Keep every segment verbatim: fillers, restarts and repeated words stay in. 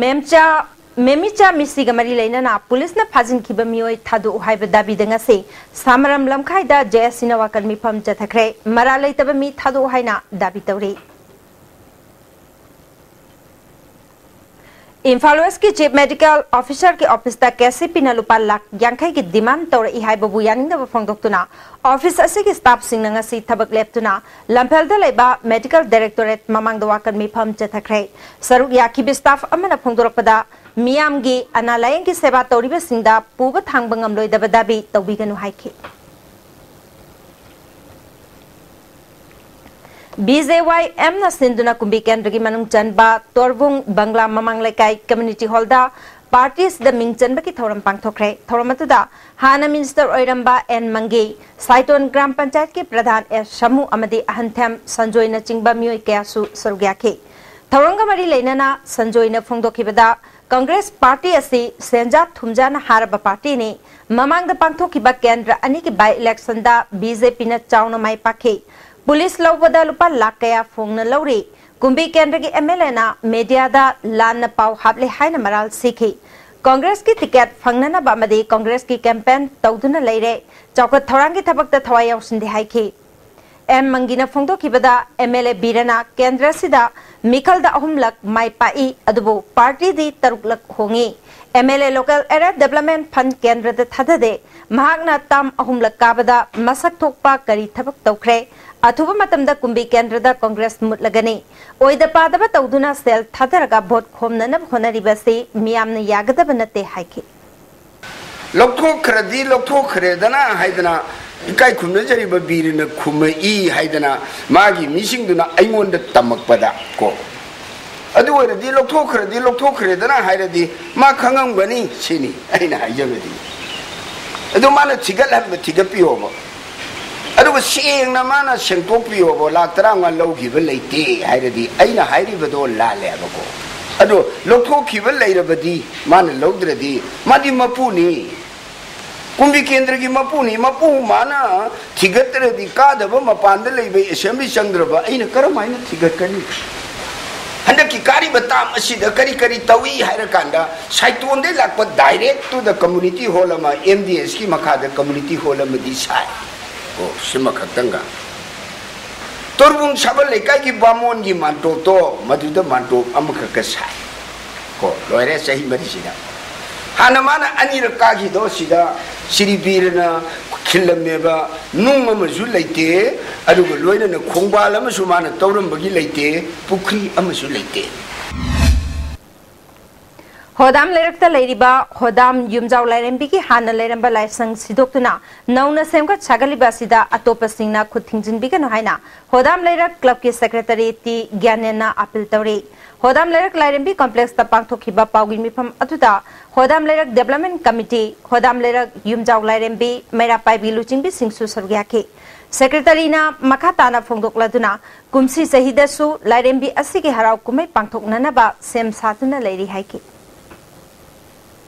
ꯃꯦꯝꯆꯥ ꯃꯦꯃꯤꯆꯥ ꯃꯤꯁꯤꯒ ꯃꯔꯤ ꯂꯩꯅꯅ ꯄꯨꯂꯤꯁꯅ ꯐꯥꯖꯤꯟꯈꯤꯕ ꯃꯤꯑꯣꯏ ꯊꯥꯗꯣꯛꯎ ꯍꯥꯏꯕ ꯗꯥꯕꯤꯗ ꯉꯁꯤ ꯁꯥꯃꯔꯝ ꯂꯝꯈꯥꯏꯗ ꯖꯦ ꯑꯦꯁ ꯁꯤꯅ ꯋꯥꯀꯟ ꯃꯤꯐꯝ ꯆꯠꯊꯈ꯭ꯔꯦ꯫ ꯃꯔꯥꯜ ꯂꯩꯇꯕ ꯃꯤ ꯊꯥꯗꯣꯛꯎ ꯍꯥꯏꯅ ꯗꯥꯕꯤ ꯇꯧꯔꯤ꯫ ꯏꯝꯐꯥꯜ ꯋꯦꯁꯀꯤ ꯆꯤꯐ ꯃꯦꯗꯤꯀꯦꯜ ꯑꯣꯐꯤꯁꯔꯒꯤ ꯑꯣꯐꯤꯁꯇ ꯀꯦ ꯁꯤ ꯄꯤꯅ ꯂꯨꯄꯥ ꯂꯥꯈ ꯌꯥꯡꯈꯩꯒꯤ ꯗꯤꯃꯥꯟ ꯇꯧꯔꯛꯏ ꯍꯥꯏꯕꯕꯨ ꯌꯥꯅꯤꯡꯗꯕ ꯐꯣꯡꯗꯣꯛꯇꯨꯅ ꯑꯣꯐꯤꯁ ꯑꯁꯤꯒꯤ ꯁ꯭ꯇꯥꯐꯁꯤꯡꯅ ꯉꯁꯤ ꯊꯕꯛ ꯂꯦꯞꯇꯨꯅ ꯂꯝꯐꯦꯜꯗ ꯂꯩꯕ ꯃꯦꯗꯤꯀꯦꯜ ꯗꯥꯏꯔꯦꯛꯇꯣꯔꯦꯠ ꯃꯃꯥꯡꯗ ꯋꯥꯀꯟ ꯃꯤꯐꯝ ꯆꯠꯊꯈ꯭ꯔꯦ꯫ ꯁꯔꯨꯛ ꯌꯥꯈꯤꯕ ꯁ꯭ꯇꯥꯐ ꯑꯃꯅ ꯐꯣꯡꯗꯣꯔꯛꯄꯗ, ꯃꯤꯌꯥꯝꯒꯤ ꯑꯅꯥ ꯂꯥꯌꯦꯡꯒꯤ ꯁꯦꯕꯥ ꯇꯧꯔꯤꯕꯁꯤꯡꯗ ꯄꯨꯕ ꯊꯥꯡꯕ ꯉꯝꯂꯣꯏꯗꯕ ꯗꯥꯕꯤ ꯇꯧꯕꯤꯒꯅꯨ ꯍꯥꯏꯈꯤ꯫ ꯕꯤ ꯖꯦ ꯋꯥꯏ ꯑꯦꯝꯅ ꯁꯤꯟꯗꯨꯅ ꯀꯨꯝꯕꯤ ꯀꯦꯟꯗ꯭ꯔꯒꯤ ꯃꯅꯨꯡ ꯆꯟꯕ ꯇꯣꯔꯕꯨꯡ ꯕꯪꯒ꯭ꯂꯥ ꯃꯃꯥꯡ ꯂꯩꯀꯥꯏ ꯀꯝꯃ꯭ꯌꯨꯅꯤꯇꯤ ꯍꯣꯜꯗ ꯄꯥꯔꯇꯤ ꯑꯁꯤꯗ ꯃꯤꯡ ꯆꯟꯕꯒꯤ ꯊꯧꯔꯝ ꯄꯥꯡꯊꯣꯛꯈ꯭ꯔꯦ꯫ ꯊꯧꯔꯝ ꯑꯗꯨꯗ ꯍꯥꯟꯅ ꯃꯤꯅꯤꯁꯇꯔ ꯑꯣꯏꯔꯝꯕ ꯑꯦꯟ ꯃꯪꯒꯤ, ꯁꯥꯏꯇꯣꯟ ꯒ꯭ꯔꯥꯝ ꯄꯟꯆꯥꯌꯠꯀꯤ ꯄ꯭ꯔꯙꯥꯟ ꯑꯦꯁ ꯁꯃꯨ ꯑꯃꯗꯤ ꯑꯍꯟꯊꯦꯝ ꯁꯟꯖꯣꯏꯅꯆꯤꯡꯕ ꯃꯤꯑꯣꯏ ꯀꯌꯥꯁꯨ ꯁꯔꯨꯛ ꯌꯥꯈꯤ꯫ ꯊꯧꯔꯝꯒ ꯃꯔꯤ ꯂꯩꯅꯅ ꯁꯟꯖꯣꯏꯅ ꯐꯣꯡꯗꯣꯛꯈꯤꯕꯗ, ꯀꯪꯒ꯭ꯔꯦꯁ ꯄꯥꯔꯇꯤ ꯑꯁꯤ ꯁꯦꯟꯖꯥ ꯊꯨꯝꯖꯥꯅ ꯍꯥꯔꯕ ꯄꯥꯔꯇꯤꯅꯤ꯫ ꯃꯃꯥꯡꯗ ꯄꯥꯡꯊꯣꯛꯈꯤꯕ ꯀꯦꯟꯗ꯭ꯔ ꯑꯅꯤꯒꯤ ꯕꯥꯏ ꯏꯂꯦꯛꯁꯟꯗ ꯕꯤ ꯖꯦ ꯄꯤꯅ ꯆꯥꯎꯅ ꯃꯥꯏ ꯄꯥꯛꯈꯤ꯫ ꯄꯨꯂꯤꯁ ꯂꯧꯕꯗ ꯂꯨꯄꯥ ꯂꯥꯈ ꯀꯌꯥ ꯐꯣꯡꯅ ꯂꯧꯔꯤ꯫ ꯀꯨꯝꯕꯤ ꯀꯦꯟꯗ꯭ꯔꯒꯤ ꯑꯦꯝ ꯑꯦꯜ ꯑꯦꯅ ꯃꯦꯗꯤꯌꯥꯗ ꯂꯥꯟꯅ ꯄꯥꯎ ꯍꯥꯞꯂꯦ ꯍꯥꯏꯅ ꯃꯔꯥꯜ ꯁꯤꯈꯤ꯫ ꯀꯪꯒ꯭ꯔꯦꯁꯀꯤ ꯇꯤꯀꯦꯠ ꯐꯪꯅꯅꯕ ꯑꯃꯗꯤ ꯀꯪꯒ꯭ꯔꯦꯁꯀꯤ ꯀꯦꯝꯄꯦꯟ ꯇꯧꯗꯨꯅ ꯂꯩꯔꯦ꯫ ꯆꯥꯎꯈꯠ ꯊꯧꯔꯥꯡꯒꯤ ꯊꯕꯛꯇ ꯊꯋꯥꯏ ꯌꯥꯎꯁꯤꯟꯗꯦ ꯍꯥꯏꯈꯤ꯫ ꯑꯦꯝ ꯃꯪꯒꯤꯅ ꯐꯣꯡꯗꯣꯛꯈꯤꯕꯗ, ꯑꯦꯝ ꯑꯦꯜ ꯑꯦ ꯕꯤꯔꯅ ꯀꯦꯟꯗ꯭ꯔ ꯑꯁꯤꯗ ꯃꯤꯈꯜꯗ ꯑꯍꯨꯝꯂꯛ ꯃꯥꯏ ꯄꯥꯛꯏ, ꯑꯗꯨꯕꯨ ꯄꯥꯔꯇꯤꯗꯤ ꯇꯔꯨꯛꯂꯛ ꯍꯣꯡꯏ꯫ M L A local area development fund ꯀꯦꯟꯗ꯭ꯔꯗ ꯊꯥꯗꯗꯦ꯫ ꯃꯍꯥꯛꯅ ꯇꯥꯝ ꯑꯍꯨꯝꯂꯛ ꯀꯥꯕꯗ ꯃꯁꯛ ꯊꯣꯛꯄ ꯀꯔꯤ ꯊꯕꯛ ꯇꯧꯈ꯭ꯔꯦ? ꯑꯊꯨꯕ ꯃꯇꯝꯗ ꯀꯨꯝꯕꯤ ꯀꯦꯟꯗ꯭ꯔꯗ ꯀꯪꯒ꯭ꯔꯦꯁ ꯃꯨꯠꯂꯒꯅꯤ꯫ ꯑꯣꯏꯗ ꯄꯥꯗꯕ ꯇꯧꯗꯨꯅ ꯁꯦꯜ ꯊꯥꯗꯔꯒ ꯚꯣꯠ ꯈꯣꯝꯅꯅꯕ ꯍꯣꯠꯅꯔꯤꯕ ꯑꯁꯤ ꯃꯤꯌꯥꯝꯅ ꯌꯥꯒꯗꯕ ꯅꯠꯇꯦ ꯍꯥꯏꯈꯤ꯫ ꯂꯧꯊꯣꯛꯈ꯭ꯔꯗꯤ ꯂꯧꯊꯣꯛꯈ꯭ꯔꯦꯗꯅ ꯍꯥꯏꯗꯅ ꯏꯀꯥꯏ ꯈꯨꯝꯅꯖꯔꯤꯕ ꯕꯤꯔꯅ ꯈꯨꯝꯃꯛꯏ ꯍꯥꯏꯗꯅ ꯃꯥꯒꯤ ꯃꯤꯁꯤꯡꯗꯨꯅ ꯑꯩꯉꯣꯟꯗ ꯇꯝꯃꯛꯄꯗ ꯀꯣ, ꯑꯗꯨ ꯑꯣꯏꯔꯗꯤ ꯂꯧꯊꯣꯛꯈ꯭ꯔꯗꯤ ꯂꯧꯊꯣꯛꯈ꯭ꯔꯦꯗꯅ ꯍꯥꯏꯔꯗꯤ ꯃꯥ ꯈꯪꯉꯝꯒꯅꯤ ꯁꯤꯅꯤ ꯑꯩꯅ ꯍꯥꯏꯖꯕꯗꯤ꯫ ꯑꯗꯨ ꯃꯥꯅ ꯊꯤꯒꯠꯍꯟꯕ ꯊꯤꯒꯠꯄꯤꯌꯣꯕ꯫ ꯑꯗꯨꯒ ꯁꯦꯡꯅ ꯃꯥꯅ ꯁꯦꯡꯗꯣꯛꯄꯤꯌꯣꯕ, ꯂꯥꯛ ꯇꯔꯥꯃꯉꯥ ꯂꯧꯈꯤꯕ ꯂꯩꯇꯦ ꯍꯥꯏꯔꯗꯤ ꯑꯩꯅ ꯍꯥꯏꯔꯤꯕꯗꯣ ꯂꯥꯜꯂꯦꯕꯀꯣ꯫ ꯑꯗꯣ ꯂꯧꯊꯣꯛꯈꯤꯕ ꯂꯩꯔꯕꯗꯤ ꯃꯥꯅ ꯂꯧꯗ꯭ꯔꯗꯤ ꯃꯥꯗꯤ ꯃꯄꯨꯅꯤ꯫ ꯀꯨꯝꯕꯤ ꯀꯦꯟꯗ꯭ꯔꯒꯤ ꯃꯄꯨꯅꯤ꯫ ꯃꯄꯨ ꯃꯥꯅ ꯊꯤꯒꯠꯇ꯭ꯔꯗꯤ ꯀꯥꯗꯕ ꯃꯄꯥꯟꯗ ꯂꯩꯕ ꯑꯦꯁꯦꯝꯕ꯭ꯂꯤ ꯆꯪꯗ꯭ꯔꯕ ꯑꯩꯅ ꯀꯔꯝ ꯍꯥꯏꯅ ꯊꯤꯒꯠꯀꯅꯤ? ꯍꯟꯗꯛꯀꯤ ꯀꯥꯔꯤꯕ ꯃꯇꯥꯡ ꯑꯁꯤꯗ ꯀꯔꯤ ꯀꯔꯤ ꯇꯧꯏ ꯍꯥꯏꯔꯀꯥꯟꯗ, ꯁꯥꯏꯇꯣꯟꯗꯩ ꯂꯥꯛꯄ direct to the community hall ꯑꯃ, M D S ꯀꯤ ꯃꯈꯥꯗ community hall ꯑꯃꯗꯤ ꯁꯥꯏ꯫ ꯑꯣ, ꯁꯤꯃꯈꯛꯇꯪꯒ꯫ ꯇꯣꯔꯕꯨꯡ ꯁꯥꯕꯜ ꯂꯩꯀꯥꯏꯒꯤ ꯕꯥꯃꯣꯟꯒꯤ ꯃꯥꯟꯇꯣꯞꯇꯣ, ꯃꯗꯨꯗ ꯃꯥꯟꯇꯣꯞ ꯑꯃꯈꯛꯀ ꯁꯥꯏ꯫ ꯀꯣ, ꯂꯣꯏꯔꯦ ꯆꯍꯤ ꯃꯔꯤꯁꯤꯗ꯫ ꯍꯥꯟꯅ ꯃꯥꯅ ꯑꯅꯤꯔꯛ ꯀꯥꯈꯤꯗꯣ, ꯁꯤꯗ ꯁ꯭ꯔꯤ ꯕꯤꯔꯅ ꯈꯤꯜꯂꯝꯃꯦꯕ, ꯅꯨꯡ ꯑꯃꯁꯨ ꯂꯩꯇꯦ, ꯑꯗꯨꯒ ꯂꯣꯏꯅꯅ ꯈꯣꯡꯕꯥꯜ ꯑꯃꯁꯨ ꯃꯥꯅ ꯇꯧꯔꯝꯕꯒꯤ ꯂꯩꯇꯦ, ꯄꯨꯈ꯭ꯔꯤ ꯑꯃꯁꯨ ꯂꯩꯇꯦ꯫ ꯍꯣꯗꯥꯝ ꯂꯩꯔꯛꯇ ꯂꯩꯔꯤꯕ ꯍꯣꯗꯥꯝ ꯌꯨꯝꯖꯥꯎ ꯂꯥꯏꯔꯦꯝꯕꯤꯒꯤ ꯍꯥꯟꯅ ꯂꯩꯔꯝꯕ ꯂꯥꯏꯁꯪ ꯁꯤꯗꯣꯛꯇꯨꯅ ꯅꯧꯅ ꯁꯦꯝꯒꯠ ꯁꯥꯒꯠꯂꯤꯕ ꯑꯁꯤꯗ ꯑꯇꯣꯞꯄꯁꯤꯡꯅ ꯈꯨꯠ ꯊꯤꯡꯖꯤꯟꯕꯤꯒꯅꯨ ꯍꯥꯏꯅ ꯍꯣꯗꯥꯝ ꯂꯩꯔꯛ club ꯀꯤ secretary ꯇꯤ ꯒ꯭ꯌꯥꯅꯦꯟꯅ appeal ꯇꯧꯔꯤ꯫ ꯍꯣꯗꯥꯝ ꯂꯩꯔꯛ ꯂꯥꯏꯔꯦꯝꯕꯤ complex ꯇ ꯄꯥꯡꯊꯣꯛꯈꯤꯕ ꯄꯥꯎꯒꯤ ꯃꯤꯐꯝ ꯑꯗꯨꯗ ꯍꯣꯗꯥꯝ ꯂꯩꯔꯛ development committee, ꯍꯣꯗꯥꯝ ꯂꯩꯔꯛ ꯌꯨꯝꯖꯥꯎ ꯂꯥꯏꯔꯦꯝꯕꯤ, ꯃꯩꯔꯥ ꯄꯥꯏꯕꯤ ꯂꯨꯆꯤꯡꯕꯤꯁꯤꯡꯁꯨ ꯁꯔꯨꯛ ꯌꯥꯈꯤ꯫ Secretary ꯅ ꯃꯈꯥ ꯇꯥꯅ ꯐꯣꯡꯗꯣꯛꯂꯗꯨꯅ, ꯀꯨꯝꯁꯤ ꯆꯍꯤꯗꯁꯨ ꯂꯥꯏꯔꯦꯝꯕꯤ ꯑꯁꯤꯒꯤ ꯍꯔꯥꯎ ꯀꯨꯝꯍꯩ ꯄꯥꯡꯊꯣꯛꯅꯅꯕ ꯁꯦꯝ ꯁꯥꯗꯨꯅ ꯂꯩꯔꯤ ꯍꯥꯏꯈꯤ꯫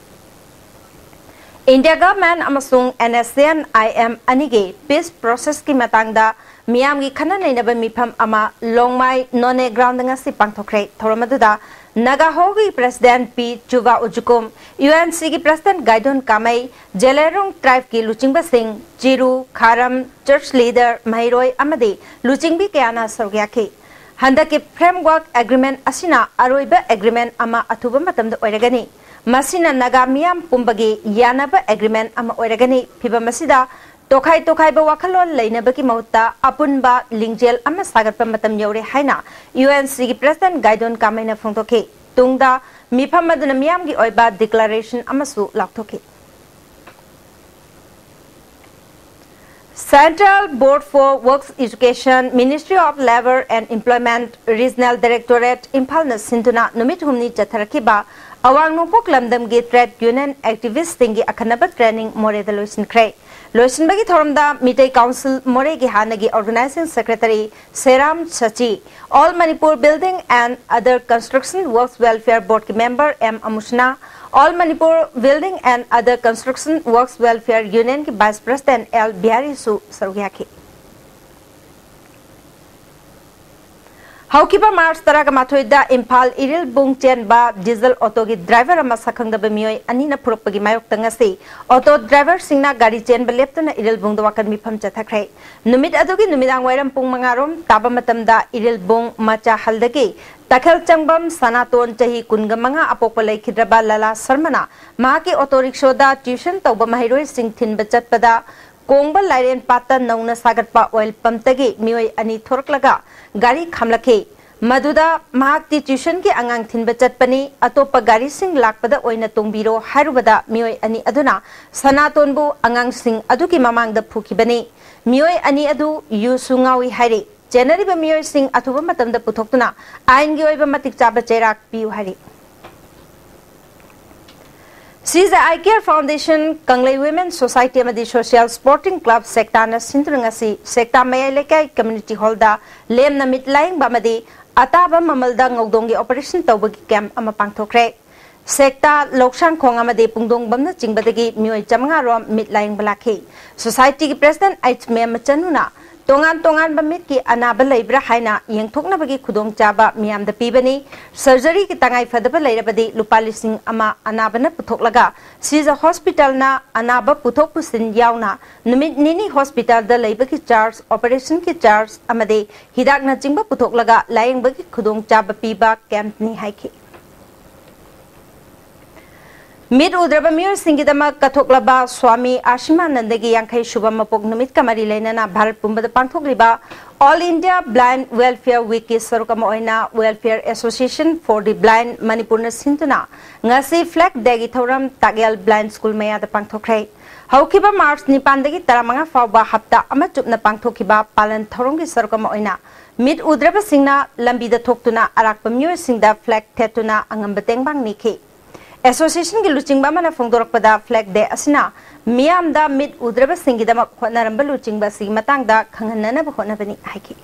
India Government ꯑꯃꯁꯨꯡ N S C N I M ꯑꯅꯤꯒꯤ peace process ꯀꯤ ꯃꯇꯥꯡꯗ ꯃꯤꯌꯥꯝꯒꯤ ꯈꯟꯅ ꯅꯩꯅꯕ ꯃꯤꯐꯝ ꯑꯃ ꯂꯣꯡꯃꯥꯏ ꯅꯣꯅꯦ ground ꯗ ꯉꯁꯤ ꯄꯥꯡꯊꯣꯛꯈ꯭ꯔꯦ꯫ ꯊꯧꯔꯝ ꯑꯗꯨꯗ ꯅꯥꯒꯥ ꯍꯣꯒꯤ President ꯄꯤ ꯆꯨꯕꯥ ꯎꯖꯨꯀꯨꯝ, U N C ꯒꯤ President ꯒꯥꯏꯗꯣꯟ ꯀꯥꯃꯩ, ꯖꯦꯂꯦꯔꯣꯡ tribe ꯀꯤ ꯂꯨꯆꯤꯡꯕꯁꯤꯡ, ꯆꯤꯔꯨ, ꯈꯥꯔꯝ, church leader, ꯃꯍꯩꯔꯣꯏ ꯑꯃꯗꯤ ꯂꯨꯆꯤꯡꯕꯤ ꯀꯌꯥꯅ ꯁꯔꯨꯛ ꯌꯥꯈꯤ꯫ ꯍꯟꯗꯛꯀꯤ framework agreement ꯑꯁꯤꯅ ꯑꯔꯣꯏꯕ agreement ꯑꯃ ꯑꯊꯨꯕ ꯃꯇꯝꯗ ꯑꯣꯏꯔꯒꯅꯤ꯫ ꯃꯁꯤꯅ ꯅꯥꯒꯥ ꯃꯤꯌꯥꯝ ꯄꯨꯝꯕꯒꯤ ꯌꯥꯅꯕ agreement ꯑꯃ ꯑꯣꯏꯔꯒꯅꯤ꯫ ꯐꯤꯚꯝ ꯑꯁꯤꯗ ꯇꯣꯈꯥꯏ ꯇꯣꯈꯥꯏꯕ ꯋꯥꯈꯜꯂꯣꯟ ꯂꯩꯅꯕꯒꯤ ꯃꯍꯨꯠꯇ ꯑꯄꯨꯟꯕ ꯂꯤꯡꯖꯦꯜ ꯑꯃ ꯁꯥꯒꯠꯄ ꯃꯇꯝ ꯌꯧꯔꯦ ꯍꯥꯏꯅ U N C ꯒꯤ President ꯒꯥꯏꯗꯣꯟ ꯀꯥꯃꯩꯅ ꯐꯣꯡꯗꯣꯛꯈꯤ꯫ ꯇꯨꯡꯗ ꯃꯤꯐꯝ ꯑꯗꯨꯅ ꯃꯤꯌꯥꯝꯒꯤ ꯑꯣꯏꯕ declaration ꯑꯃꯁꯨ ꯂꯥꯎꯊꯣꯛꯈꯤ꯫ Central Board for Works Education, Ministry of Labour and Employment, Regional Directorate, ꯏꯝꯐꯥꯜꯅ ꯁꯤꯟꯗꯨꯅ ꯅꯨꯃꯤꯠ ꯍꯨꯝꯅꯤ ꯆꯠꯊꯔꯛꯈꯤꯕ ꯑꯋꯥꯡ ꯅꯣꯡꯄꯣꯛ ꯂꯝꯗꯝꯒꯤ trade union activist ꯁꯤꯡꯒꯤ ꯑꯈꯟꯅꯕ training ꯃꯣꯔꯦꯗ ꯂꯣꯏꯁꯤꯟꯈ꯭ꯔꯦ꯫ ꯂꯣꯏꯁꯤꯟꯕꯒꯤ ꯊꯧꯔꯝꯗ ꯃꯤꯇꯩ Council ꯃꯣꯔꯦꯒꯤ ꯍꯥꯟꯅꯒꯤ Organizing Secretary ꯁꯦꯔꯥꯝ Shashi, All Manipur Building and Other Construction Works Welfare Board ꯀꯤ member ꯑꯦꯝ ꯑꯃꯨꯁꯅꯥ, All Manipur Building and Other Construction Works Welfare Union ꯀꯤ Vice President ꯑꯦꯜ ꯕꯤꯍꯥꯔꯤꯁꯨ ꯁꯔꯨꯛ ꯌꯥꯈꯤ꯫ ꯍꯧꯈꯤꯕ ꯃꯥꯔꯆ ꯇꯔꯥꯃꯥꯊꯣꯏꯗ ꯏꯝꯐꯥꯜ ꯏꯔꯤꯜꯕꯨꯡ ꯆꯦꯟꯕ ꯗꯤꯖꯜ ꯑꯣꯇꯣꯒꯤ ꯗ꯭ꯔꯥꯏꯚꯔ ꯑꯃ ꯁꯛꯈꯪꯗꯕ ꯃꯤꯑꯣꯏ ꯑꯅꯤꯅ ꯐꯨꯔꯛꯄꯒꯤ ꯃꯥꯌꯣꯛꯇ ꯉꯁꯤ ꯑꯣꯇꯣ ꯗ꯭ꯔꯥꯏꯚꯔꯁꯤꯡꯅ ꯒꯥꯔꯤ ꯆꯦꯟꯕ ꯂꯦꯞꯇꯨꯅ ꯏꯔꯤꯜꯕꯨꯡꯗ ꯋꯥꯀꯟ ꯃꯤꯐꯝ ꯆꯠꯊꯈ꯭ꯔꯦ꯫ ꯅꯨꯃꯤꯠ ꯑꯗꯨꯒꯤ ꯅꯨꯃꯤꯗꯥꯡ ꯋꯥꯏꯔꯝ ꯄꯨꯡ ꯃꯉꯥ ꯔꯣꯝ ꯇꯥꯕ ꯃꯇꯝꯗ ꯏꯔꯤꯜꯕꯨꯡ ꯃꯆꯥꯍꯜꯗꯒꯤ ꯇꯈꯦꯜ ꯆꯪꯐꯝ ꯁꯅꯥꯇꯣꯟ ꯆꯍꯤ ꯀꯨꯟꯒ ꯃꯉꯥ ꯑꯄꯣꯛꯄ ꯂꯩꯈꯤꯗ꯭ꯔꯕ ꯂꯂꯥ ꯁꯔꯃꯅ ꯃꯍꯥꯛꯀꯤ ꯑꯣꯇꯣ ꯔꯤꯛꯁꯣꯗ ꯇ꯭ꯌꯨꯁꯟ ꯇꯧꯕ ꯃꯍꯩꯔꯣꯏꯁꯤꯡ ꯊꯤꯟꯕ ꯆꯠꯄꯗ ꯀꯣꯡꯕ ꯂꯥꯏꯔꯦꯟ ꯄꯥꯠꯇ ꯅꯧꯅ ꯁꯥꯒꯠꯄ ꯑꯣꯏꯜ ꯄꯝꯇꯒꯤ ꯃꯤꯑꯣꯏ ꯑꯅꯤ ꯊꯣꯔꯛꯂꯒ ꯒꯥꯔꯤ ꯈꯥꯝꯂꯛꯈꯤ꯫ ꯃꯗꯨꯗ ꯃꯍꯥꯛꯇꯤ ꯇ꯭ꯌꯨꯁꯟꯒꯤ ꯑꯉꯥꯡ ꯊꯤꯟꯕ ꯆꯠꯄꯅꯤ, ꯑꯇꯣꯞꯄ ꯒꯥꯔꯤꯁꯤꯡ ꯂꯥꯛꯄꯗ ꯑꯣꯏꯅ ꯇꯣꯡꯕꯤꯔꯣ ꯍꯥꯏꯔꯨꯕꯗ ꯃꯤꯑꯣꯏ ꯑꯅꯤ ꯑꯗꯨꯅ ꯁꯅꯥꯇꯣꯟꯕꯨ ꯑꯉꯥꯡꯁꯤꯡ ꯑꯗꯨꯒꯤ ꯃꯃꯥꯡꯗ ꯐꯨꯈꯤꯕꯅꯤ꯫ ꯃꯤꯑꯣꯏ ꯑꯅꯤ ꯑꯗꯨ ꯌꯨꯁꯨ ꯉꯥꯎꯏ ꯍꯥꯏꯔꯤ꯫ ꯆꯦꯟꯅꯔꯤꯕ ꯃꯤꯑꯣꯏꯁꯤꯡ ꯑꯊꯨꯕ ꯃꯇꯝꯗ ꯄꯨꯊꯣꯛꯇꯨꯅ ꯑꯥꯏꯟꯒꯤ ꯑꯣꯏꯕ ꯃꯇꯤꯛ ꯆꯥꯕ ꯆꯩꯔꯥꯛ ꯄꯤꯌꯨ ꯍꯥꯏꯔꯤ꯫ ꯁꯤꯖ ꯑꯥꯏ ꯀꯦꯌꯔ ꯐꯥꯎꯟꯗꯦꯁꯟ, ꯀꯪꯂꯩ ꯋꯤꯃꯦꯟ ꯁꯣꯁꯥꯏꯇꯤ ꯑꯃꯗꯤ ꯁꯣꯁꯤꯌꯦꯜ ꯁ꯭ꯄꯣꯔꯇꯤꯡ ꯀ꯭ꯂꯕ ꯁꯦꯛꯇꯥꯅ ꯁꯤꯟꯗꯨꯅ ꯉꯁꯤ ꯁꯦꯛꯇꯥ ꯃꯌꯥꯏ ꯂꯩꯀꯥꯏ ꯀꯝꯃ꯭ꯌꯨꯅꯤꯇꯤ ꯍꯣꯜꯗ ꯂꯦꯝꯅ ꯃꯤꯠ ꯂꯥꯌꯦꯡꯕ ꯑꯃꯗꯤ ꯑꯇꯥꯕ ꯃꯃꯜꯗ ꯉꯧꯗꯣꯡꯒꯤ ꯑꯣꯄꯔꯦꯁꯟ ꯇꯧꯕꯒꯤ ꯀꯦꯝꯞ ꯑꯃ ꯄꯥꯡꯊꯣꯛꯈ꯭ꯔꯦ꯫ ꯁꯦꯛꯇꯥ, ꯂꯧꯁꯥꯡꯈꯣꯡ ꯑꯃꯗꯤ ꯄꯨꯡꯗꯣꯡꯕꯝꯅꯆꯤꯡꯕꯗꯒꯤ ꯃꯤꯑꯣꯏ ꯆꯥꯃꯉꯥ ꯔꯣꯝ ꯃꯤꯠ ꯂꯥꯌꯦꯡꯕ ꯂꯥꯛꯈꯤ꯫ ꯁꯣꯁꯥꯏꯇꯤꯒꯤ ꯄ꯭ꯔꯦꯁꯤꯗꯦꯟꯠ ꯑꯩꯆ ꯃꯦꯝꯃꯆꯅꯨꯅ ꯇꯣꯉꯥꯟ ꯇꯣꯉꯥꯟꯕ ꯃꯤꯠꯀꯤ ꯑꯅꯥꯕ ꯂꯩꯕ꯭ꯔꯥ ꯍꯥꯏꯅ ꯌꯦꯡꯊꯣꯛꯅꯕꯒꯤ ꯈꯨꯗꯣꯡꯆꯥꯕ ꯃꯤꯌꯥꯝꯗ ꯄꯤꯕꯅꯤ꯫ ꯁꯔꯖꯔꯤꯒꯤ ꯇꯉꯥꯏ ꯐꯗꯕ ꯂꯩꯔꯕꯗꯤ ꯂꯨꯄꯥ ꯂꯤꯁꯤꯡ ꯑꯃ ꯑꯅꯥꯕꯅ ꯄꯨꯊꯣꯛꯂꯒ ꯁꯤꯖ ꯍꯣꯁꯄꯤꯇꯥꯜꯅ ꯑꯅꯥꯕ ꯄꯨꯊꯣꯛ ꯄꯨꯁꯤꯟ ꯌꯥꯎꯅ ꯅꯨꯃꯤꯠ ꯅꯤꯅꯤ ꯍꯣꯁꯄꯤꯇꯥꯜꯗ ꯂꯩꯕꯒꯤ ꯆꯥꯔꯖ, ꯑꯣꯄꯔꯦꯁꯟꯒꯤ ꯆꯥꯔꯖ ꯑꯃꯗꯤ ꯍꯤꯗꯥꯛꯅꯆꯤꯡꯕ ꯄꯨꯊꯣꯛꯂꯒ ꯂꯥꯌꯦꯡꯕꯒꯤ ꯈꯨꯗꯣꯡꯆꯥꯕ ꯄꯤꯕ ꯀꯦꯝꯞꯅꯤ ꯍꯥꯏꯈꯤ꯫ ꯃꯤꯠ ꯎꯗ꯭ꯔꯕ ꯃꯤꯑꯣꯏꯁꯤꯡꯒꯤꯗꯃꯛ ꯀꯠꯊꯣꯛꯂꯕ ꯁ꯭ꯋꯥꯃꯤ ꯑꯥꯁꯤꯃꯥꯅꯟꯗꯒꯤ ꯌꯥꯡꯈꯩ ꯁꯨꯕ ꯃꯄꯣꯛ ꯅꯨꯃꯤꯠꯀ ꯃꯔꯤ ꯂꯩꯅꯅ ꯚꯥꯔꯠ ꯄꯨꯝꯕꯗ ꯄꯥꯡꯊꯣꯛꯂꯤꯕ All India Blind Welfare Weekꯀꯤ ꯁꯔꯨꯛ ꯑꯃ ꯑꯣꯏꯅ Welfare Association for the Blind ꯃꯅꯤꯄꯨꯔꯅ ꯁꯤꯟꯗꯨꯅ ꯉꯁꯤ ꯐ꯭ꯂꯦꯒ ꯗꯦꯒꯤ ꯊꯧꯔꯝ ꯇꯥꯛꯌꯦꯜ ꯕ꯭ꯂꯥꯏꯟ ꯁ꯭ꯀꯨꯜ ꯃꯌꯥꯗ ꯄꯥꯡꯊꯣꯛꯈ꯭ꯔꯦ꯫ ꯍꯧꯈꯤꯕ ꯃꯥꯔꯆ ꯅꯤꯄꯥꯟꯗꯒꯤ ꯇꯔꯥꯃꯉꯥ ꯐꯥꯎꯕ ꯍꯞꯇꯥ ꯑꯃ ꯆꯨꯞꯅ ꯄꯥꯡꯊꯣꯛꯈꯤꯕ ꯄꯥꯂꯟ ꯊꯧꯔꯝꯒꯤ ꯁꯔꯨꯛ ꯑꯃ ꯑꯣꯏꯅ ꯃꯤꯠ ꯎꯗ꯭ꯔꯕꯁꯤꯡꯅ ꯂꯝꯕꯤꯗ ꯊꯣꯛꯇꯨꯅ ꯑꯔꯥꯛꯄ ꯃꯤꯑꯣꯏꯁꯤꯡꯗ ꯐ꯭ꯂꯦꯒ ꯊꯦꯠꯇꯨꯅ ꯑꯉꯝꯕ ꯇꯦꯡꯕꯥꯡ ꯅꯤꯈꯤ꯫ ꯑꯦꯁꯣꯁꯤꯌꯦꯁꯟꯒꯤ ꯂꯨꯆꯤꯡꯕ ꯑꯃꯅ ꯐꯣꯡꯗꯣꯔꯛꯄꯗ, ꯐ꯭ꯂꯦꯒ ꯗꯦ ꯑꯁꯤꯅ ꯃꯤꯌꯥꯝꯗ ꯃꯤꯠ ꯎꯗ꯭ꯔꯕꯁꯤꯡꯒꯤꯗꯃꯛ ꯍꯣꯠꯅꯔꯝꯕ ꯂꯨꯆꯤꯡꯕ ꯑꯁꯤꯒꯤ ꯃꯇꯥꯡꯗ ꯈꯪꯍꯟꯅꯅꯕ ꯍꯣꯠꯅꯕꯅꯤ ꯍꯥꯏꯈꯤ꯫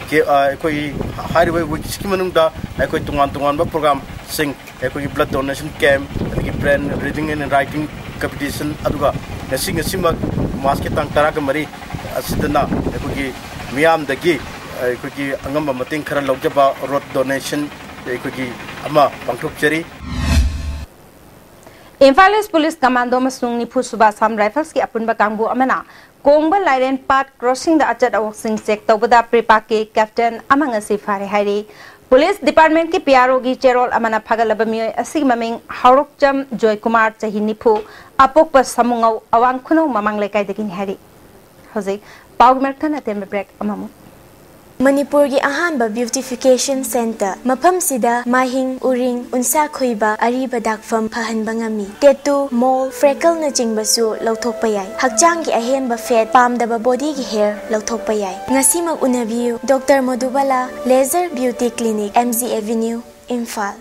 ꯀꯦ-, ꯑ, ꯑꯩꯈꯣꯏ ꯍꯥꯏꯔꯤꯕ ꯋꯤꯛꯁꯤꯒꯤ ꯃꯅꯨꯡꯗ ꯑꯩꯈꯣꯏ ꯇꯣꯉꯥꯟ ꯇꯣꯉꯥꯟꯕ ꯄ꯭ꯔꯣꯒ꯭ꯔꯥꯝꯁꯤꯡ, ꯑꯩꯈꯣꯏꯒꯤ ꯕ꯭ꯂꯗ ꯗꯣꯅꯦꯁꯟ ꯀꯦꯝꯞ, ꯑꯗꯒꯤ brain reading and writing competition, ꯑꯗꯨꯒ ꯉꯁꯤ, ꯉꯁꯤꯃꯛ ꯃꯥꯔꯆꯀꯤ ꯇꯥꯡ ꯇꯔꯥꯒ ꯃꯔꯤ ꯑꯁꯤꯗꯅ ꯑꯩꯈꯣꯏꯒꯤ ꯃꯤꯌꯥꯝꯗꯒꯤ, ꯑꯩꯈꯣꯏꯒꯤ ꯑꯉꯝꯕ ꯃꯇꯦꯡ ꯈꯔ ꯂꯧꯖꯕ ꯔꯣꯗ ꯗꯣꯅꯦꯁꯟ ꯑꯩꯈꯣꯏꯒꯤ ꯑꯃ ꯄꯥꯡꯊꯣꯛꯆꯔꯤ꯫ ꯏꯝꯐꯥꯜ ꯏꯁ ꯄꯨꯂꯤꯁ ꯀꯃꯥꯟꯗꯣ ꯑꯃꯁꯨꯡ ꯅꯤꯐꯨ ꯁꯨꯕ ꯑꯁꯥꯝ ꯔꯥꯏꯐꯜꯁꯀꯤ ꯑꯄꯨꯟꯕ ꯀꯥꯡꯕꯨ ꯑꯃꯅ ꯀꯣꯡꯕ ꯂꯥꯏꯔꯦꯟ ꯄꯥꯠ ꯀ꯭ꯔꯣꯁꯤꯡꯗ ꯑꯆꯠ ꯑꯋꯣꯛꯁꯤꯡ ꯆꯦꯛ ꯇꯧꯕꯗ ꯄ꯭ꯔꯤꯄꯥꯛꯀꯤ ꯀꯦꯞꯇꯦꯟ ꯑꯃ ꯉꯁꯤ ꯐꯥꯔꯦ ꯍꯥꯏꯔꯤ꯫ ꯄꯨꯂꯤꯁ ꯗꯤꯄꯥꯔꯠꯃꯦꯟꯠꯀꯤ ꯄꯤ ꯑꯥꯔ ꯑꯣꯒꯤ ꯆꯦꯔꯣꯜ ꯑꯃꯅ ꯐꯥꯒꯠꯂꯕ ꯃꯤꯑꯣꯏ ꯑꯁꯤꯒꯤ ꯃꯃꯤꯡ ꯍꯥꯎꯔꯣꯛꯆꯝ ꯖꯣꯏꯀꯨꯃꯥꯔ, ꯆꯍꯤ ꯅꯤꯐꯨ, ꯑꯄꯣꯛꯄ ꯁꯃꯨꯉꯧ, ꯑꯋꯥꯡ ꯈꯨꯅꯧ ꯃꯃꯥꯡ ꯂꯩꯀꯥꯏꯗꯒꯤꯅꯤ ꯍꯥꯏꯔꯤ꯫ ꯍꯧꯖꯤꯛ ꯄꯥꯎꯒꯤ ꯃꯔꯛ ꯊꯠꯅ ꯑꯇꯦꯟꯕ ꯕ꯭ꯔꯦꯛ ꯑꯃꯃꯨꯛ꯫ ꯃꯅꯤꯄꯨꯔꯒꯤ ꯑꯍꯥꯟꯕ ꯕ꯭ꯌꯨꯇꯤꯐꯤꯀꯦꯁꯟ ꯁꯦꯟꯇꯔ꯫ ꯃꯐꯝꯁꯤꯗ ꯃꯥꯍꯤꯡ, ꯎꯔꯤꯡ, ꯎꯟꯁꯥ ꯈꯨꯏꯕ, ꯑꯔꯤꯕ ꯗꯥꯛꯐꯝ ꯐꯍꯟꯕ ꯉꯝꯃꯤ꯫ ꯇꯦꯇꯨ, ꯃꯣꯜ, ꯐ꯭ꯔꯦꯀꯜꯅꯆꯤꯡꯕꯁꯨ ꯂꯧꯊꯣꯛꯄ ꯌꯥꯏ꯫ ꯍꯛꯆꯥꯡꯒꯤ ꯑꯍꯦꯟꯕ ꯐꯦꯠ, ꯄꯥꯝꯗꯕ ꯕꯣꯗꯤꯒꯤ ꯍꯦꯌꯔ ꯂꯧꯊꯣꯛꯄ ꯌꯥꯏ꯫ ꯉꯁꯤꯃꯛ ꯎꯅꯕꯤꯌꯨ, ꯗꯣꯛꯇꯔ ꯃꯣꯗꯨꯕꯥꯂꯥ laser beauty clinic, M G avenue, Imphal.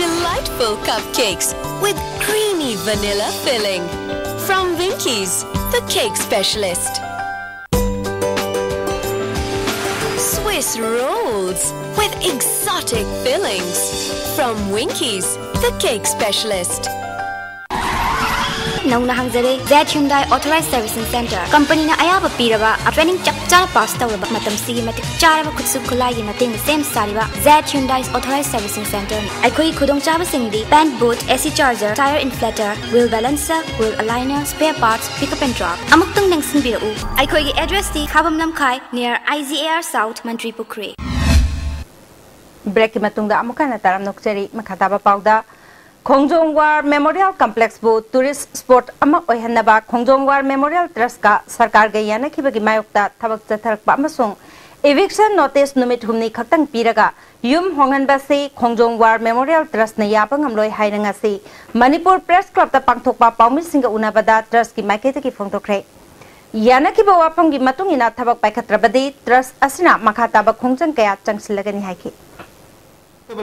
Delightful cupcakes with creamy vanilla filling. From Winkies, the cake specialist. Swiss rolls with exotic fillings. From Winkies, the cake specialist. ꯅꯧꯅ ꯍꯥꯡꯖꯔꯦ Z Hyundai authorised servicing centre. ꯀꯝꯄꯅꯤꯅ ꯑꯌꯥꯕ ꯄꯤꯔꯕ, training ꯆꯞ ꯆꯥꯅ pass ꯇꯧꯔꯕ, ꯃꯇꯝꯁꯤꯒꯤ ꯃꯇꯤꯛ ꯆꯥꯔꯕ ꯈꯨꯠꯁꯨ ꯈꯨꯠꯂꯥꯏꯒꯤ ꯃꯇꯦꯡꯅ ꯁꯦꯝ ꯁꯥꯔꯤꯕ ꯖꯦꯠ ꯍ꯭ꯌꯨꯟꯗꯥꯏ ꯑꯣꯊꯣꯔꯥꯏꯖ ꯁꯔꯚꯤꯁꯤꯡ ꯁꯦꯟꯇꯔꯅꯤ꯫ ꯑꯩꯈꯣꯏꯒꯤ ꯈꯨꯗꯣꯡꯆꯥꯕꯁꯤꯡꯗꯤ paint booth, A C charger, tyre inflator, wheel balancer, wheel aligner, spare parts, pick up and drop. ꯑꯃꯨꯛꯇꯪ ꯅꯤꯡꯁꯤꯡꯕꯤꯔꯛꯎ, ꯑꯩꯈꯣꯏꯒꯤ ꯑꯦꯗ꯭ꯔꯦꯁꯇꯤ ꯈꯥꯕꯝ ꯂꯝꯈꯥꯏ, near I G A R South, ꯃꯟꯇ꯭ꯔꯤ ꯄꯨꯈ꯭ꯔꯤ꯫ ꯕ꯭ꯔꯦꯛꯀꯤ ꯃꯇꯨꯡꯗ ꯑꯃꯨꯛ ꯍꯟꯅ ꯇꯔꯥꯝꯅ ꯑꯣꯛꯆꯔꯤ꯫ ꯃꯈꯥ ꯇꯥꯕ ꯄꯥꯎꯗ, ꯈꯣꯡꯖꯣꯝ ꯋꯥꯔ ꯃꯦꯃꯣꯔꯤꯌꯦꯜ ꯀꯝꯄ꯭ꯂꯦꯛꯁꯄꯨ ꯇꯨꯔꯤꯁ ꯁ꯭ꯄꯣꯠ ꯑꯃ ꯑꯣꯏꯍꯟꯅꯕ ꯈꯣꯡꯖꯣꯝ ꯋꯥꯔ ꯃꯦꯃꯣꯔꯤꯌꯦꯜ ꯇ꯭ꯔꯁꯀ ꯁꯔꯀꯥꯔꯒ ꯌꯥꯅꯈꯤꯕꯒꯤ ꯃꯥꯌꯣꯛꯇ ꯊꯕꯛ ꯆꯠꯊꯔꯛꯄ ꯑꯃꯁꯨꯡ ꯏꯚꯤꯛꯁꯟ ꯅꯣꯇꯤꯁ ꯅꯨꯃꯤꯠ ꯍꯨꯝꯅꯤ ꯈꯛꯇꯪ ꯄꯤꯔꯒ ꯌꯨꯝ ꯍꯣꯡꯍꯟꯕ ꯑꯁꯤ ꯈꯣꯡꯖꯣꯝ ꯋꯥꯔ ꯃꯦꯃꯣꯔꯤꯌꯦꯜ ꯇ꯭ꯔꯁꯅ ꯌꯥꯕ ꯉꯝꯂꯣꯏ ꯍꯥꯏꯅ ꯉꯁꯤ ꯃꯅꯤꯄꯨꯔ ꯄ꯭ꯔꯦꯁ ꯀ꯭ꯂꯕꯇ ꯄꯥꯡꯊꯣꯛꯄ ꯄꯥꯎꯃꯤꯁꯤꯡꯒ ꯎꯅꯕꯗ ꯇ꯭ꯔꯁꯀꯤ ꯃꯥꯏꯀꯩꯗꯒꯤ ꯐꯣꯡꯗꯣꯛꯈ꯭ꯔꯦ꯫ ꯌꯥꯅꯈꯤꯕ ꯋꯥꯐꯝꯒꯤ ꯃꯇꯨꯡ ꯏꯟꯅ ꯊꯕꯛ ꯄꯥꯏꯈꯠꯇ꯭ꯔꯕꯗꯤ ꯇ꯭ꯔꯁ ꯑꯁꯤꯅ ꯃꯈꯥ ꯇꯥꯕ ꯈꯣꯡꯖꯪ ꯀꯌꯥ ꯆꯪꯁꯤꯜꯂꯒꯅꯤ ꯍꯥꯏꯈꯤ꯫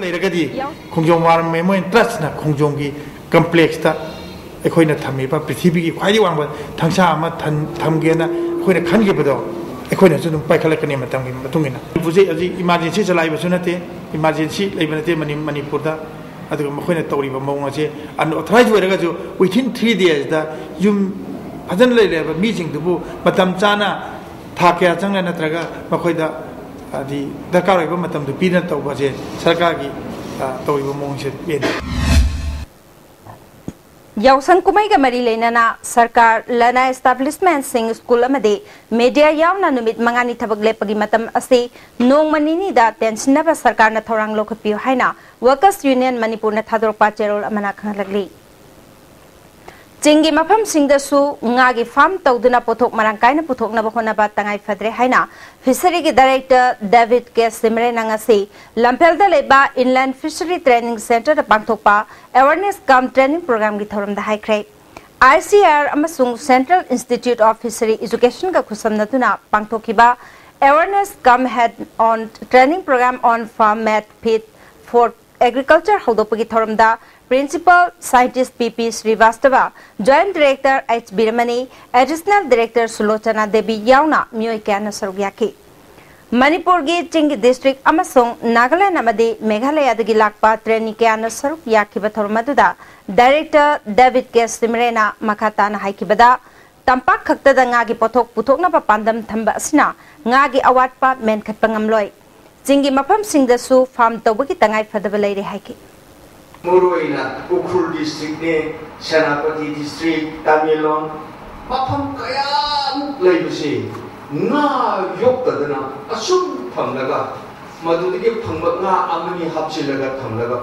ꯂꯩꯔꯒꯗꯤ ꯈꯣꯡꯖꯣꯝ ꯋꯥꯔ ꯃꯦꯃꯣꯔꯤꯌꯦꯜ ꯇ꯭ꯔꯁꯅ ꯈꯣꯡꯖꯣꯝꯒꯤ ꯀꯝꯄ꯭ꯂꯦꯛꯁꯇ ꯑꯩꯈꯣꯏꯅ ꯊꯝꯃꯤꯕ ꯄ꯭ꯔꯤꯊꯤꯕꯤꯒꯤ ꯈ꯭ꯋꯥꯏꯗꯒꯤ ꯋꯥꯡꯕ ꯊꯪꯁꯥ ꯑꯃ ꯊꯝ-, ꯊꯝꯒꯦꯅ ꯑꯩꯈꯣꯏꯅ ꯈꯟꯈꯤꯕꯗꯣ ꯑꯩꯈꯣꯏꯅꯁꯨ ꯑꯗꯨꯝ ꯄꯥꯏꯈꯠꯂꯛꯀꯅꯤ ꯃꯇꯝꯒꯤ ꯃꯇꯨꯡ ꯏꯟꯅ꯫ ꯍꯧꯖꯤꯛ, ꯍꯧꯖꯤꯛ ꯏꯃꯥꯔꯖꯦꯟꯁꯤ ꯆꯂꯥꯏꯕꯁꯨ ꯅꯠꯇꯦ, ꯏꯃꯥꯔꯖꯦꯟꯁꯤ ꯂꯩꯕ ꯅꯠꯇꯦ ꯃꯅꯤ-, ꯃꯅꯤꯄꯨꯔꯗ꯫ ꯑꯗꯨꯒ ꯃꯈꯣꯏꯅ ꯇꯧꯔꯤꯕ ꯃꯑꯣꯡ ꯑꯁꯦ ꯑꯟꯑꯣꯊꯣꯔꯥꯏꯖ ꯑꯣꯏꯔꯒꯁꯨ within three days ꯗ ꯌꯨꯝ ꯐꯖꯅ ꯂꯩꯔꯕ ꯃꯤꯁꯤꯡꯗꯨꯕꯨ ꯃꯇꯝ ꯆꯥꯅ ꯊꯥ ꯀꯌꯥ ꯆꯪꯅ ꯅꯠꯇ꯭ꯔꯒ ꯃꯈꯣꯏꯗ ꯍꯥꯏꯗꯤ ꯗꯔꯀꯥꯔ ꯑꯣꯏꯕ ꯃꯇꯝꯗ ꯄꯤꯗꯅ ꯇꯧꯕꯁꯦ ꯁꯔꯀꯥꯔꯒꯤ ꯇꯧꯔꯤꯕ ꯃꯑꯣꯡꯁꯦ ꯄꯦꯟꯗꯦ꯫ ꯌꯥꯎꯁꯪ ꯀꯨꯝꯍꯩꯒ ꯃꯔꯤ ꯂꯩꯅꯅ ꯁꯔꯀꯥꯔ, ꯂꯅꯥꯏ establishment ꯁꯤꯡ, ꯁ꯭ꯀꯨꯜ ꯑꯃꯗꯤ media ꯌꯥꯎꯅ ꯅꯨꯃꯤꯠ ꯃꯉꯥꯅꯤ ꯊꯕꯛ ꯂꯦꯞꯄꯒꯤ ꯃꯇꯝ ꯑꯁꯤ ꯅꯣꯡꯃ ꯅꯤꯅꯤꯗ ꯇꯦꯟꯁꯤꯟꯅꯕ ꯁꯔꯀꯥꯔꯅ ꯊꯧꯔꯥꯡ ꯂꯧꯈꯠꯄꯤꯌꯨ ꯍꯥꯏꯅ Workers Union ꯃꯅꯤꯄꯨꯔꯅ ꯊꯥꯗꯣꯔꯛꯄ ꯆꯦꯔꯣꯜ ꯑꯃꯅ ꯈꯪꯍꯜꯂꯛꯂꯤ꯫ ꯆꯤꯡꯒꯤ ꯃꯐꯝꯁꯤꯡꯗꯁꯨ ꯉꯥꯒꯤ farm ꯇꯧꯗꯨꯅ ꯄꯣꯠꯊꯣꯛ ꯃꯔꯥꯡ ꯀꯥꯏꯅ ꯄꯨꯊꯣꯛꯅꯕ ꯍꯣꯠꯅꯕ ꯇꯉꯥꯏ ꯐꯗ꯭ꯔꯦ ꯍꯥꯏꯅ Fishery ꯒꯤ Director David K ꯁꯤꯃꯔꯦꯅ ꯉꯁꯤ ꯂꯝꯐꯦꯜꯗ ꯂꯩꯕ Inland Fishery Training Centre ꯗ ꯄꯥꯡꯊꯣꯛꯄ awareness cum training program ꯒꯤ ꯊꯧꯔꯝꯗ ꯍꯥꯏꯈ꯭ꯔꯦ꯫ I C A R ꯑꯃꯁꯨꯡ Central Institute of Fishery Education ꯒ ꯈꯨꯠꯁꯝꯅꯗꯨꯅ ꯄꯥꯡꯊꯣꯛꯈꯤꯕ awareness cum head on training program on farm made feed for agriculture ꯍꯧꯗꯣꯛꯄꯒꯤ ꯊꯧꯔꯝꯗ Principal Scientist P P ꯁ꯭ꯔꯤꯚꯥꯁꯇꯕ, Joint Director H ꯕꯤꯔꯃꯅꯤ, Additional Director ꯁꯨꯂꯣꯆꯅꯥ Devi ꯌꯥꯎꯅ ꯃꯤꯑꯣꯏ ꯀꯌꯥꯅ ꯁꯔꯨꯛ ꯌꯥꯈꯤ꯫ ꯃꯅꯤꯄꯨꯔꯒꯤ ꯆꯤꯡꯒꯤ district ꯑꯃꯁꯨꯡ ꯅꯥꯒꯥꯂꯦꯟ ꯑꯃꯗꯤ ꯃꯦꯘꯥꯂꯌꯥꯗꯒꯤ ꯂꯥꯛꯄ trainee ꯀꯌꯥꯅ ꯁꯔꯨꯛ ꯌꯥꯈꯤꯕ ꯊꯧꯔꯝ ꯑꯗꯨꯗ Director David K ꯁꯤꯃꯔꯦꯅ ꯃꯈꯥ ꯇꯥꯅ ꯍꯥꯏꯈꯤꯕꯗ, ꯇꯝꯄꯥꯛ ꯈꯛꯇꯗ ꯉꯥꯒꯤ ꯄꯣꯠꯊꯣꯛ ꯄꯨꯊꯣꯛꯅꯕ ꯄꯥꯟꯗꯝ ꯊꯝꯕ ꯑꯁꯤꯅ ꯉꯥꯒꯤ ꯑꯋꯥꯠꯄ ꯃꯦꯟꯈꯠꯄ ꯉꯝꯂꯣꯏ꯫ ꯆꯤꯡꯒꯤ ꯃꯐꯝꯁꯤꯡꯗꯁꯨ farm ꯇꯧꯕꯒꯤ ꯇꯉꯥꯏ ꯐꯗꯕ ꯂꯩꯔꯦ ꯍꯥꯏꯈꯤ꯫ ꯃꯔꯨꯑꯣꯏꯅ ꯎꯈ꯭ꯔꯨꯜ district ꯅꯦ, ꯁꯦꯅꯥꯄꯇꯤ district, ꯇꯃꯦꯡꯂꯣꯡ, ꯃꯐꯝ ꯀꯌꯥꯃꯨꯛ ꯂꯩꯕꯁꯤ ꯉꯥ ꯌꯣꯛꯇꯗꯅ ꯑꯁꯨꯝ ꯊꯝꯂꯒ, ꯃꯗꯨꯗꯒꯤ ꯐꯪꯕ ꯉꯥ ꯑꯃꯅꯤ ꯍꯥꯞꯆꯤꯜꯂꯒ ꯊꯝꯂꯒ,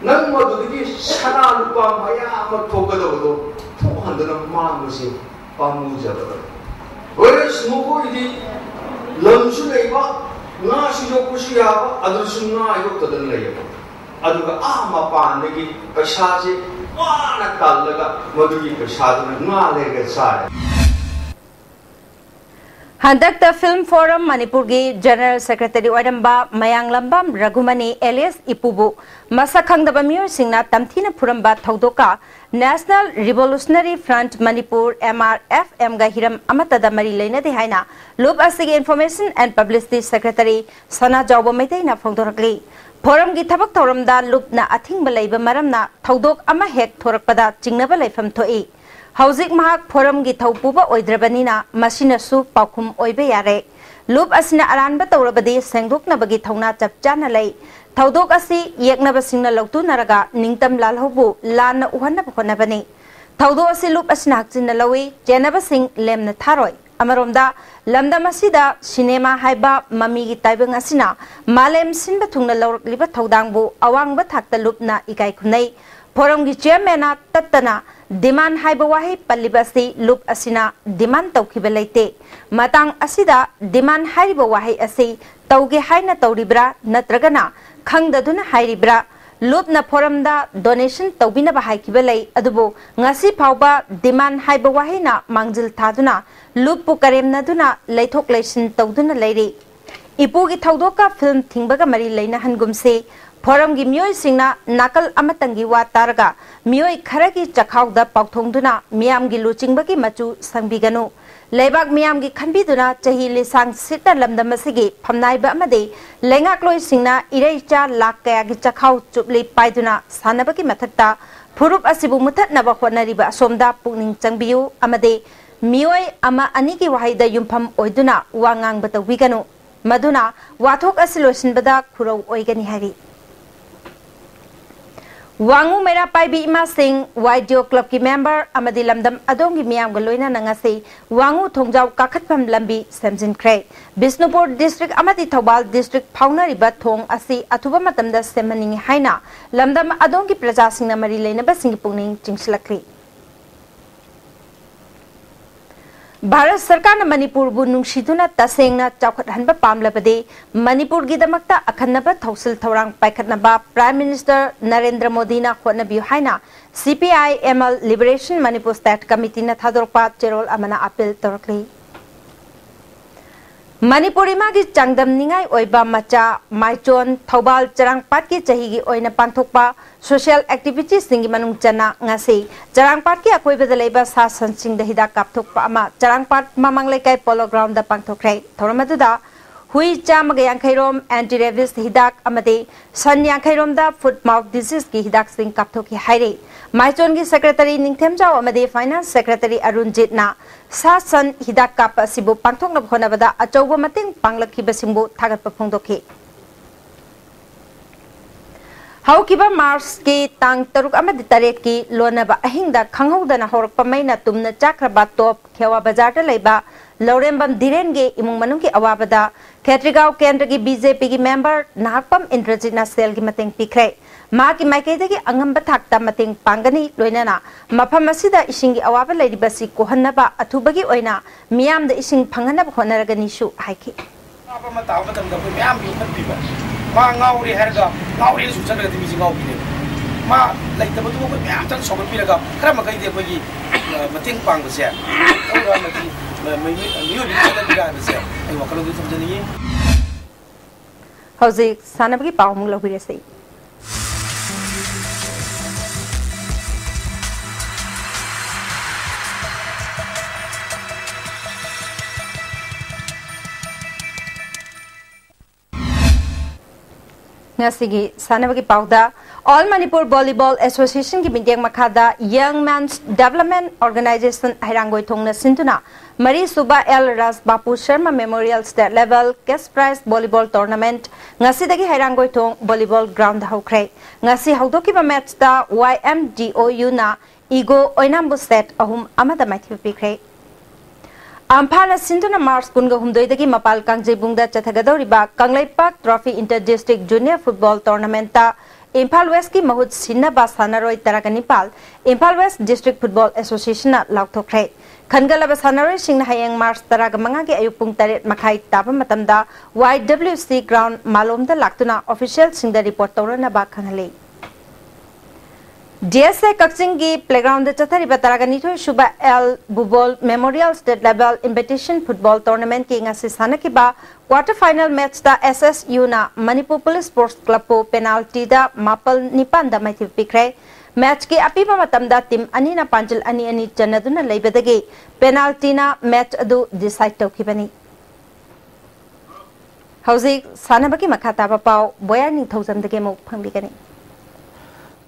ꯅꯪ ꯃꯗꯨꯗꯒꯤ ꯁꯅꯥ ꯂꯨꯄꯥ ꯃꯌꯥꯝ ꯑꯃ ꯊꯣꯛꯀꯗꯕꯗꯣ ꯊꯣꯛꯍꯟꯗꯅ ꯃꯥꯡꯕꯁꯦ ꯄꯥꯝꯃꯨꯖꯕꯗꯣ꯫ Whereas ꯃꯈꯣꯏꯗꯤ ꯂꯝꯁꯨ ꯂꯩꯕ, ꯉꯥꯁꯨ ꯌꯣꯛꯄꯁꯨ ꯌꯥꯕ, ꯑꯗꯨꯁꯨ ꯉꯥ ꯌꯣꯛꯇꯗꯅ ꯂꯩꯌꯦꯕ꯫ ꯑꯗꯨꯒ ꯑꯥ ꯃꯄꯥꯟꯗꯒꯤ ꯄꯩꯁꯥꯁꯦ ꯋꯥꯅ ꯇꯥꯜꯂꯒ ꯃꯗꯨꯒꯤ ꯄꯩꯁꯥꯗꯨꯅ ꯉꯥ ꯂꯩꯔꯒ ꯆꯥꯔꯦ꯫ ꯍꯟꯗꯛꯇ Film Forum ꯃꯅꯤꯄꯨꯔꯒꯤ General Secretary ꯑꯣꯏꯔꯝꯕ ꯃꯌꯥꯡꯂꯝꯕꯝ ꯔꯘꯨꯃꯅꯤ alias ꯏꯄꯨꯕꯨ ꯃꯁꯛ ꯈꯪꯗꯕ ꯃꯤꯑꯣꯏꯁꯤꯡꯅ ꯇꯝꯊꯤꯅ ꯐꯨꯔꯝꯕ ꯊꯧꯗꯣꯛꯀ National Revolutionary Front Manipur, M R F M ꯒ ꯍꯤꯔꯝ ꯑꯃꯠꯇꯗ ꯃꯔꯤ ꯂꯩꯅꯗꯦ ꯍꯥꯏꯅ ꯂꯨꯞ ꯑꯁꯤꯒꯤ Information and Publicity Secretary Sanajaoba ꯃꯩꯇꯩꯅ ꯐꯣꯡꯗꯣꯔꯛꯂꯤ꯫ Forum ꯒꯤ ꯊꯕꯛ ꯊꯧꯔꯝꯗ ꯂꯨꯞꯅ ꯑꯊꯤꯡꯕ ꯂꯩꯕ ꯃꯔꯝꯅ ꯊꯧꯗꯣꯛ ꯑꯃ ꯍꯦꯛ ꯊꯣꯔꯛꯄꯗ ꯆꯤꯡꯅꯕ ꯂꯩꯐꯝ ꯊꯣꯛꯏ꯫ ꯍꯧꯖꯤꯛ ꯃꯍꯥꯛ ꯐꯣꯔꯝꯒꯤ ꯊꯧ ꯄꯨꯕ ꯑꯣꯏꯗ꯭ꯔꯕꯅꯤꯅ ꯃꯁꯤꯅꯁꯨ ꯄꯥꯎꯈꯨꯝ ꯑꯣꯏꯕ ꯌꯥꯔꯦ꯫ ꯂꯨꯞ ꯑꯁꯤꯅ ꯑꯔꯥꯟꯕ ꯇꯧꯔꯕꯗꯤ ꯁꯦꯡꯗꯣꯛꯅꯕꯒꯤ ꯊꯧꯅꯥ ꯆꯞ ꯆꯥꯅ ꯂꯩ꯫ ꯊꯧꯗꯣꯛ ꯑꯁꯤ ꯌꯦꯛꯅꯕꯁꯤꯡꯅ ꯂꯧꯇꯨꯅꯔꯒ ꯅꯤꯡꯇꯝ ꯂꯥꯜꯍꯧꯕꯨ ꯂꯥꯟꯅ ꯎꯍꯟꯅꯕ ꯍꯣꯠꯅꯕꯅꯤ꯫ ꯊꯧꯗꯣꯛ ꯑꯁꯤ ꯂꯨꯞ ꯑꯁꯤꯅ ꯍꯛꯆꯤꯟꯅ ꯂꯧꯏ, ꯆꯦꯟꯅꯕꯁꯤꯡ ꯂꯦꯝꯅ ꯊꯥꯔꯣꯏ꯫ ꯑꯃꯔꯣꯝꯗ, ꯂꯝꯗꯝ ꯑꯁꯤꯗ ꯁꯤꯅꯦꯃꯥ ꯍꯥꯏꯕ ꯃꯃꯤꯒꯤ ꯇꯥꯏꯕꯪ ꯑꯁꯤꯅ ꯃꯥꯂꯦꯝ ꯁꯤꯟꯕ ꯊꯨꯡꯅ ꯂꯧꯔꯛꯂꯤꯕ ꯊꯧꯗꯥꯡꯕꯨ ꯑꯋꯥꯡꯕ ꯊꯥꯛꯇ ꯂꯨꯞꯅ ꯏꯀꯥꯏ ꯈꯨꯝꯅꯩ꯫ ꯐꯣꯔꯝꯒꯤ ꯆꯤꯌꯔꯃꯦꯟꯅ ꯇꯠꯇꯅ ꯗꯤꯃꯥꯟ ꯍꯥꯏꯕ ꯋꯥꯍꯩ ꯄꯜꯂꯤꯕ ꯑꯁꯤ ꯂꯨꯞ ꯑꯁꯤꯅ ꯗꯤꯃꯥꯟ ꯇꯧꯈꯤꯕ ꯂꯩꯇꯦ꯫ ꯃꯇꯥꯡ ꯑꯁꯤꯗ ꯗꯤꯃꯥꯟ ꯍꯥꯏꯔꯤꯕ ꯋꯥꯍꯩ ꯑꯁꯤ ꯇꯧꯒꯦ ꯍꯥꯏꯅ ꯇꯧꯔꯤꯕ꯭ꯔꯥ ꯅꯠꯇ꯭ꯔꯒꯅ ꯈꯪꯗꯗꯨꯅ ꯍꯥꯏꯔꯤꯕ꯭ꯔꯥ? ꯂꯨꯞꯅ ꯐꯣꯔꯝꯗ ꯗꯣꯅꯦꯁꯟ ꯇꯧꯕꯤꯅꯕ ꯍꯥꯏꯈꯤꯕ ꯂꯩ, ꯑꯗꯨꯕꯨ ꯉꯁꯤ ꯐꯥꯎꯕ ꯗꯤꯃꯥꯟ ꯍꯥꯏꯕ ꯋꯥꯍꯩꯅ ꯃꯥꯡꯖꯤꯜ ꯊꯥꯗꯨꯅ ꯂꯨꯞꯄꯨ ꯀꯔꯦꯝꯅꯗꯨꯅ ꯂꯩꯊꯣꯛ ꯂꯩꯁꯤꯟ ꯇꯧꯗꯨꯅ ꯂꯩꯔꯤ꯫ ꯏꯄꯨꯒꯤ ꯊꯧꯗꯣꯛꯀ ꯐꯤꯜꯝ ꯊꯤꯡꯕꯒ ꯃꯔꯤ ꯂꯩꯅꯍꯟꯒꯨꯝꯁꯤ꯫ ꯐꯣꯔꯝꯒꯤ ꯃꯤꯑꯣꯏꯁꯤꯡꯅ ꯅꯥꯀꯜ ꯑꯃꯇꯪꯒꯤ ꯋꯥ ꯇꯥꯔꯒ ꯃꯤꯑꯣꯏ ꯈꯔꯒꯤ ꯆꯈꯥꯎꯗ ꯄꯥꯎꯊꯣꯡꯗꯨꯅ ꯃꯤꯌꯥꯝꯒꯤ ꯂꯨꯆꯤꯡꯕꯒꯤ ꯃꯆꯨ ꯁꯪꯕꯤꯒꯅꯨ꯫ ꯂꯩꯕꯥꯛ ꯃꯤꯌꯥꯝꯒꯤ ꯈꯟꯕꯤꯗꯨꯅ ꯆꯍꯤ ꯂꯤꯁꯥꯡ ꯁꯤꯠꯅ ꯂꯝꯗꯝ ꯑꯁꯤꯒꯤ ꯐꯝꯅꯥꯏꯕ ꯑꯃꯗꯤ ꯂꯩꯉꯥꯛꯂꯣꯏꯁꯤꯡꯅ ꯏꯔꯩꯆꯥ ꯂꯥꯈ ꯀꯌꯥꯒꯤ ꯆꯈꯥꯎ ꯆꯨꯞꯂꯤ ꯄꯥꯏꯗꯨꯅ ꯁꯥꯟꯅꯕꯒꯤ ꯃꯊꯛꯇ ꯐꯨꯔꯨꯞ ꯑꯁꯤꯕꯨ ꯃꯨꯊꯠꯅꯕ ꯍꯣꯠꯅꯔꯤꯕ ꯑꯁꯣꯝꯗ ꯄꯨꯛꯅꯤꯡ ꯆꯪꯕꯤꯌꯨ ꯑꯃꯗꯤ ꯃꯤꯑꯣꯏ ꯑꯃ ꯑꯅꯤꯒꯤ ꯋꯥꯍꯩꯗ ꯌꯨꯝꯐꯝ ꯑꯣꯏꯗꯨꯅ ꯋꯥ ꯉꯥꯡꯕ ꯇꯧꯕꯤꯒꯅꯨ꯫ ꯃꯗꯨꯅ ꯋꯥꯊꯣꯛ ꯑꯁꯤ ꯂꯣꯏꯁꯤꯟꯕꯗ ꯈꯨꯔꯧ ꯑꯣꯏꯒꯅꯤ ꯍꯥꯏꯔꯤ꯫ ꯋꯥꯉꯨ ꯃꯩꯔꯥ ꯄꯥꯏꯕꯤ ꯏꯃꯥꯁꯤꯡ, ꯋꯥꯏꯗꯤꯑꯣ ꯀ꯭ꯂꯕꯀꯤ ꯃꯦꯝꯕꯔ ꯑꯃꯗꯤ ꯂꯝꯗꯝ ꯑꯗꯣꯝꯒꯤ ꯃꯤꯌꯥꯝꯒ ꯂꯣꯏꯅꯅ ꯉꯁꯤ ꯋꯥꯉꯨ ꯊꯣꯡꯖꯥꯎ ꯀꯥꯈꯠꯐꯝ ꯂꯝꯕꯤ ꯁꯦꯝꯖꯤꯟꯈ꯭ꯔꯦ꯫ ꯕꯤꯁꯅꯨꯄꯨꯔ ꯗꯤꯁꯇ꯭ꯔꯤꯛ ꯑꯃꯗꯤ ꯊꯧꯕꯥꯜ ꯗꯤꯁꯇ꯭ꯔꯤꯛ ꯐꯥꯎꯅꯔꯤꯕ ꯊꯣꯡ ꯑꯁꯤ ꯑꯊꯨꯕ ꯃꯇꯝꯗ ꯁꯦꯝꯍꯟꯅꯤꯡꯏ ꯍꯥꯏꯅ ꯂꯝꯗꯝ ꯑꯗꯣꯝꯒꯤ ꯄ꯭ꯔꯖꯥꯁꯤꯡꯅ ꯃꯔꯤ ꯂꯩꯅꯕꯁꯤꯡꯒꯤ ꯄꯨꯛꯅꯤꯡ ꯆꯤꯡꯁꯤꯜꯂꯛꯂꯤ꯫ ꯚꯥꯔꯠ ꯁꯔꯀꯥꯔꯅ ꯃꯅꯤꯄꯨꯔꯕꯨ ꯅꯨꯡꯁꯤꯗꯨꯅ ꯇꯁꯦꯡꯅ ꯆꯥꯎꯈꯠꯍꯟꯕ ꯄꯥꯝꯂꯕꯗꯤ ꯃꯅꯤꯄꯨꯔꯒꯤꯗꯃꯛꯇ ꯑꯈꯟꯅꯕ ꯊꯧꯁꯤꯜ ꯊꯧꯔꯥꯡ ꯄꯥꯏꯈꯠꯅꯕ Prime Minister ꯅꯔꯦꯟꯗ꯭ꯔ ꯃꯣꯗꯤꯅ ꯍꯣꯠꯅꯕꯤꯌꯨ ꯍꯥꯏꯅ C P I M L Liberation Manipur State Committeeꯅ ꯊꯥꯗꯣꯔꯛꯄ ꯆꯦꯔꯣꯜ ꯑꯃꯅ ꯑꯥꯄꯤꯜ ꯇꯧꯔꯛꯂꯤ꯫ ꯃꯅꯤꯄꯨꯔ ꯏꯃꯥꯒꯤ ꯆꯥꯡꯗꯝꯅꯤꯡꯉꯥꯏ ꯑꯣꯏꯕ ꯃꯆꯥ ꯃꯥꯏꯆꯣꯟ ꯊꯧꯕꯥꯜ ꯆꯔꯥꯡꯄꯥꯠꯀꯤ ꯆꯍꯤꯒꯤ ꯑꯣꯏꯅ ꯄꯥꯡꯊꯣꯛꯄ social activityꯁꯤꯡꯒꯤ ꯃꯅꯨꯡ ꯆꯟꯅ ꯉꯁꯤ ꯆꯔꯥꯡꯄꯥꯠꯀꯤ ꯑꯀꯣꯏꯕꯗ ꯂꯩꯕ ꯁꯥ ꯁꯟꯁꯤꯡꯗ ꯍꯤꯗꯥꯛ ꯀꯥꯞꯊꯣꯛꯄ ꯑꯃ ꯆꯔꯥꯡꯄꯥꯠ ꯃꯃꯥꯡ ꯂꯩꯀꯥꯏ Polo Groundꯗ ꯄꯥꯡꯊꯣꯛꯈ꯭ꯔꯦ꯫ ꯊꯧꯔꯝ ꯑꯗꯨꯗ ꯍꯨꯏ ꯆꯥꯝꯃꯒ ꯌꯥꯡꯈꯩ ꯔꯣꯝ anti rabies ꯍꯤꯗꯥꯛ ꯑꯃꯗꯤ ꯁꯟ ꯌꯥꯡꯈꯩ ꯔꯣꯝꯗ foot mouth diseaseꯀꯤ ꯍꯤꯗꯥꯛꯁꯤꯡ ꯀꯥꯞꯊꯣꯛꯈꯤ ꯍꯥꯏꯔꯤ꯫ ꯃꯥꯏꯆꯣꯟꯒꯤ secretary ꯅꯤꯡꯊꯦꯝꯖꯥꯎ ꯑꯃꯗꯤ finance secretary ꯑꯔꯨꯟꯖꯤꯠꯅ ꯁꯥ ꯁꯟ ꯍꯤꯗꯥꯛ ꯀꯥꯞꯄ ꯑꯁꯤꯕꯨ ꯄꯥꯡꯊꯣꯛꯅꯕ ꯍꯣꯠꯅꯕꯗ ꯑꯆꯧꯕ ꯃꯇꯦꯡ ꯄꯥꯡꯂꯛꯈꯤꯕꯁꯤꯡꯕꯨ ꯊꯥꯒꯠꯄ ꯐꯣꯡꯗꯣꯛꯈꯤ꯫ ꯍꯧꯈꯤꯕ ꯃꯥꯔꯆꯀꯤ ꯇꯥꯡ ꯇꯔꯨꯛ ꯑꯃꯗꯤ ꯇꯔꯦꯠꯀꯤ ꯂꯣꯟꯅꯕ ꯑꯍꯤꯡꯗ ꯈꯪꯍꯧꯗꯅ ꯍꯧꯔꯛꯄ ꯃꯩꯅ ꯇꯨꯝꯅ ꯆꯥꯛꯈ꯭ꯔꯕ ꯇꯣꯞ ꯈꯦꯋꯥ ꯕꯖꯥꯔꯗ ꯂꯩꯕ ꯂꯧꯔꯦꯝꯕꯝ ꯙꯤꯔꯦꯟꯒꯤ ꯏꯃꯨꯡ ꯃꯅꯨꯡꯒꯤ ꯑꯋꯥꯕꯗ ꯈꯦꯇ꯭ꯔꯤꯒꯥꯎ ꯀꯦꯟꯗ꯭ꯔꯒꯤ BJPꯒꯤ member ꯅꯍꯥꯛꯄꯝ ꯏꯟꯗ꯭ꯔꯖꯤꯠꯅ ꯁꯦꯜꯒꯤ ꯃꯇꯦꯡ ꯄꯤꯈ꯭ꯔꯦ꯫ ꯃꯍꯥꯛꯀꯤ ꯃꯥꯏꯀꯩꯗꯒꯤ ꯑꯉꯝꯕ ꯊꯥꯛꯇ ꯃꯇꯦꯡ ꯄꯥꯡꯒꯅꯤ, ꯂꯣꯏꯅꯅ ꯃꯐꯝ ꯑꯁꯤꯗ ꯏꯁꯤꯡꯒꯤ ꯑꯋꯥꯕ ꯂꯩꯔꯤꯕꯁꯤ ꯀꯣꯛꯍꯟꯅꯕ ꯑꯊꯨꯕꯒꯤ ꯑꯣꯏꯅ ꯃꯤꯌꯥꯝꯗ ꯏꯁꯤꯡ ꯐꯪꯍꯟꯅꯕ ꯍꯣꯠꯅꯔꯒꯅꯤꯁꯨ ꯍꯥꯏꯈꯤ꯫ ꯑꯄꯥꯕ ꯑꯃ ꯇꯥꯕ ꯃꯇꯝꯗ ꯑꯩꯈꯣꯏ ꯃꯌꯥꯝ ꯌꯣꯛꯈꯠꯄꯤꯕ꯫ ꯃꯥ ꯉꯥꯎꯔꯦ ꯍꯥꯏꯔꯒ ꯉꯥꯎꯔꯦꯅ ꯁꯨꯝ ꯆꯠꯂꯒꯗꯤ ꯃꯤꯁꯦ ꯉꯥꯎꯈꯤꯅꯦꯕ꯫ ꯃꯥ ꯂꯩꯇꯕꯗꯨ ꯑꯩꯈꯣꯏ ꯃꯌꯥꯝꯇꯪ ꯁꯧꯒꯠꯄꯤꯔꯒ ꯈꯔ ꯃꯈꯩꯗꯤ ꯑꯩꯈꯣꯏꯒꯤ, ꯑ, ꯃꯇꯦꯡ ꯄꯥꯡꯕꯁꯦ ꯇꯧꯔ ꯑꯃꯗꯤ ꯃ-, ꯃꯤꯑꯣꯏ-, ꯃꯤꯑꯣꯏꯕꯒꯤ ꯆꯠꯅꯕꯤꯔ ꯍꯥꯏꯕꯁꯦ ꯑꯩ ꯋꯥꯈꯜꯂꯣꯟꯗ ꯊꯝꯖꯅꯤꯡꯉꯤ꯫ ꯍꯧꯖꯤꯛ ꯁꯥꯟꯅꯕꯒꯤ ꯄꯥꯎ ꯑꯃꯨꯛ ꯂꯧꯕꯤꯔꯁꯤ꯫ ꯉꯁꯤꯒꯤ ꯁꯥꯟꯅꯕꯒꯤ ꯄꯥꯎꯗ, All Manipur Volleyball Associationꯒꯤ ꯃꯤꯠꯌꯦꯡ ꯃꯈꯥꯗ Young Men's Development Organization ꯍꯩꯔꯥꯡꯒꯣꯏꯊꯣꯡꯅ ꯁꯤꯟꯗꯨꯅ ꯃꯔꯤꯁꯨꯕ ꯑꯦꯜ ꯔꯥꯖ ꯕꯥꯄꯨ Sharma Memorial State Level Cash Prize Volleyball Tournament ꯉꯁꯤꯗꯒꯤ ꯍꯩꯔꯥꯡꯒꯣꯏꯊꯣꯡ volleyball groundꯗ ꯍꯧꯈ꯭ꯔꯦ꯫ ꯉꯁꯤ ꯍꯧꯗꯣꯛꯈꯤꯕ matchꯇ YMDOUꯅ ꯏꯒꯣ ꯑꯣꯏꯅꯥꯝꯕꯨ set ꯑꯍꯨꯝ ꯑꯃꯗ ꯃꯥꯏꯊꯤꯕ ꯄꯤꯈ꯭ꯔꯦ꯫ ꯑꯝꯐꯥꯅ ꯁꯤꯟꯗꯨꯅ ꯃꯥꯔꯆ ꯀꯨꯟꯒ ꯍꯨꯝꯗꯣꯏꯗꯒꯤ ꯃꯄꯥꯜ ꯀꯥꯡꯖꯩꯕꯨꯡꯗ ꯆꯠꯊꯒꯗꯧꯔꯤꯕ Kangleipak Trophy Inter District Junior Football Tournamentꯇ Imphal Westꯀꯤ ꯃꯍꯨꯠ ꯁꯤꯟꯅꯕ ꯁꯥꯟꯅꯔꯣꯏ ꯇꯔꯥꯒ ꯅꯤꯄꯥꯜ Imphal West District Football Associationꯅ ꯂꯥꯎꯊꯣꯛꯈ꯭ꯔꯦ꯫ ꯈꯟꯒꯠꯂꯕ ꯁꯥꯟꯅꯔꯣꯏꯁꯤꯡꯅ ꯍꯌꯦꯡ ꯃꯥꯔꯆ ꯇꯔꯥꯒ ꯃꯉꯥꯒꯤ ꯑꯌꯨꯛ ꯄꯨꯡ ꯇꯔꯦꯠ ꯃꯈꯥꯏ ꯇꯥꯕ ꯃꯇꯝꯗ YWC ground ꯃꯥꯂꯣꯝꯗ ꯂꯥꯛꯇꯨꯅ officialꯁꯤꯡꯗ report ꯇꯧꯔꯅꯕ ꯈꯪꯍꯜꯂꯤ꯫ DSA ꯀꯛꯆꯤꯡꯒꯤ playgroundꯗ ꯆꯠꯊꯔꯤꯕ ꯇꯔꯥꯒ ꯅꯤꯊꯣꯏ ꯁꯨꯕ L Bubol Memorial State Level Invitation Football Tournamentꯀꯤ ꯉꯁꯤ ꯁꯥꯟꯅꯈꯤꯕ quarter final matchꯇ SSUꯅ Manipur Police Sports Clubꯄꯨ penaltyꯗ ꯃꯥꯄꯜ ꯅꯤꯄꯥꯟꯗ ꯃꯥꯏꯊꯤꯕ ꯄꯤꯈ꯭ꯔꯦ꯫ Matchꯀꯤ ꯑꯄꯤꯕ ꯃꯇꯝꯗ team ꯑꯅꯤꯅ ꯄꯥꯟꯖꯤꯜ ꯑꯅꯤ ꯑꯅꯤ ꯆꯟꯅꯗꯨꯅ ꯂꯩꯕꯗꯒꯤ penaltyꯅ match ꯑꯗꯨ decide ꯇꯧꯈꯤꯕꯅꯤ꯫ ꯍꯧꯖꯤꯛ ꯁꯥꯟꯅꯕꯒꯤ ꯃꯈꯥ ꯇꯥꯕ ꯄꯥꯎ ꯕꯣꯌꯥꯔ ꯅꯤꯡꯊꯧꯖꯝꯗꯒꯤ ꯑꯃꯨꯛ ꯐꯪꯕꯤꯒꯅꯤ꯫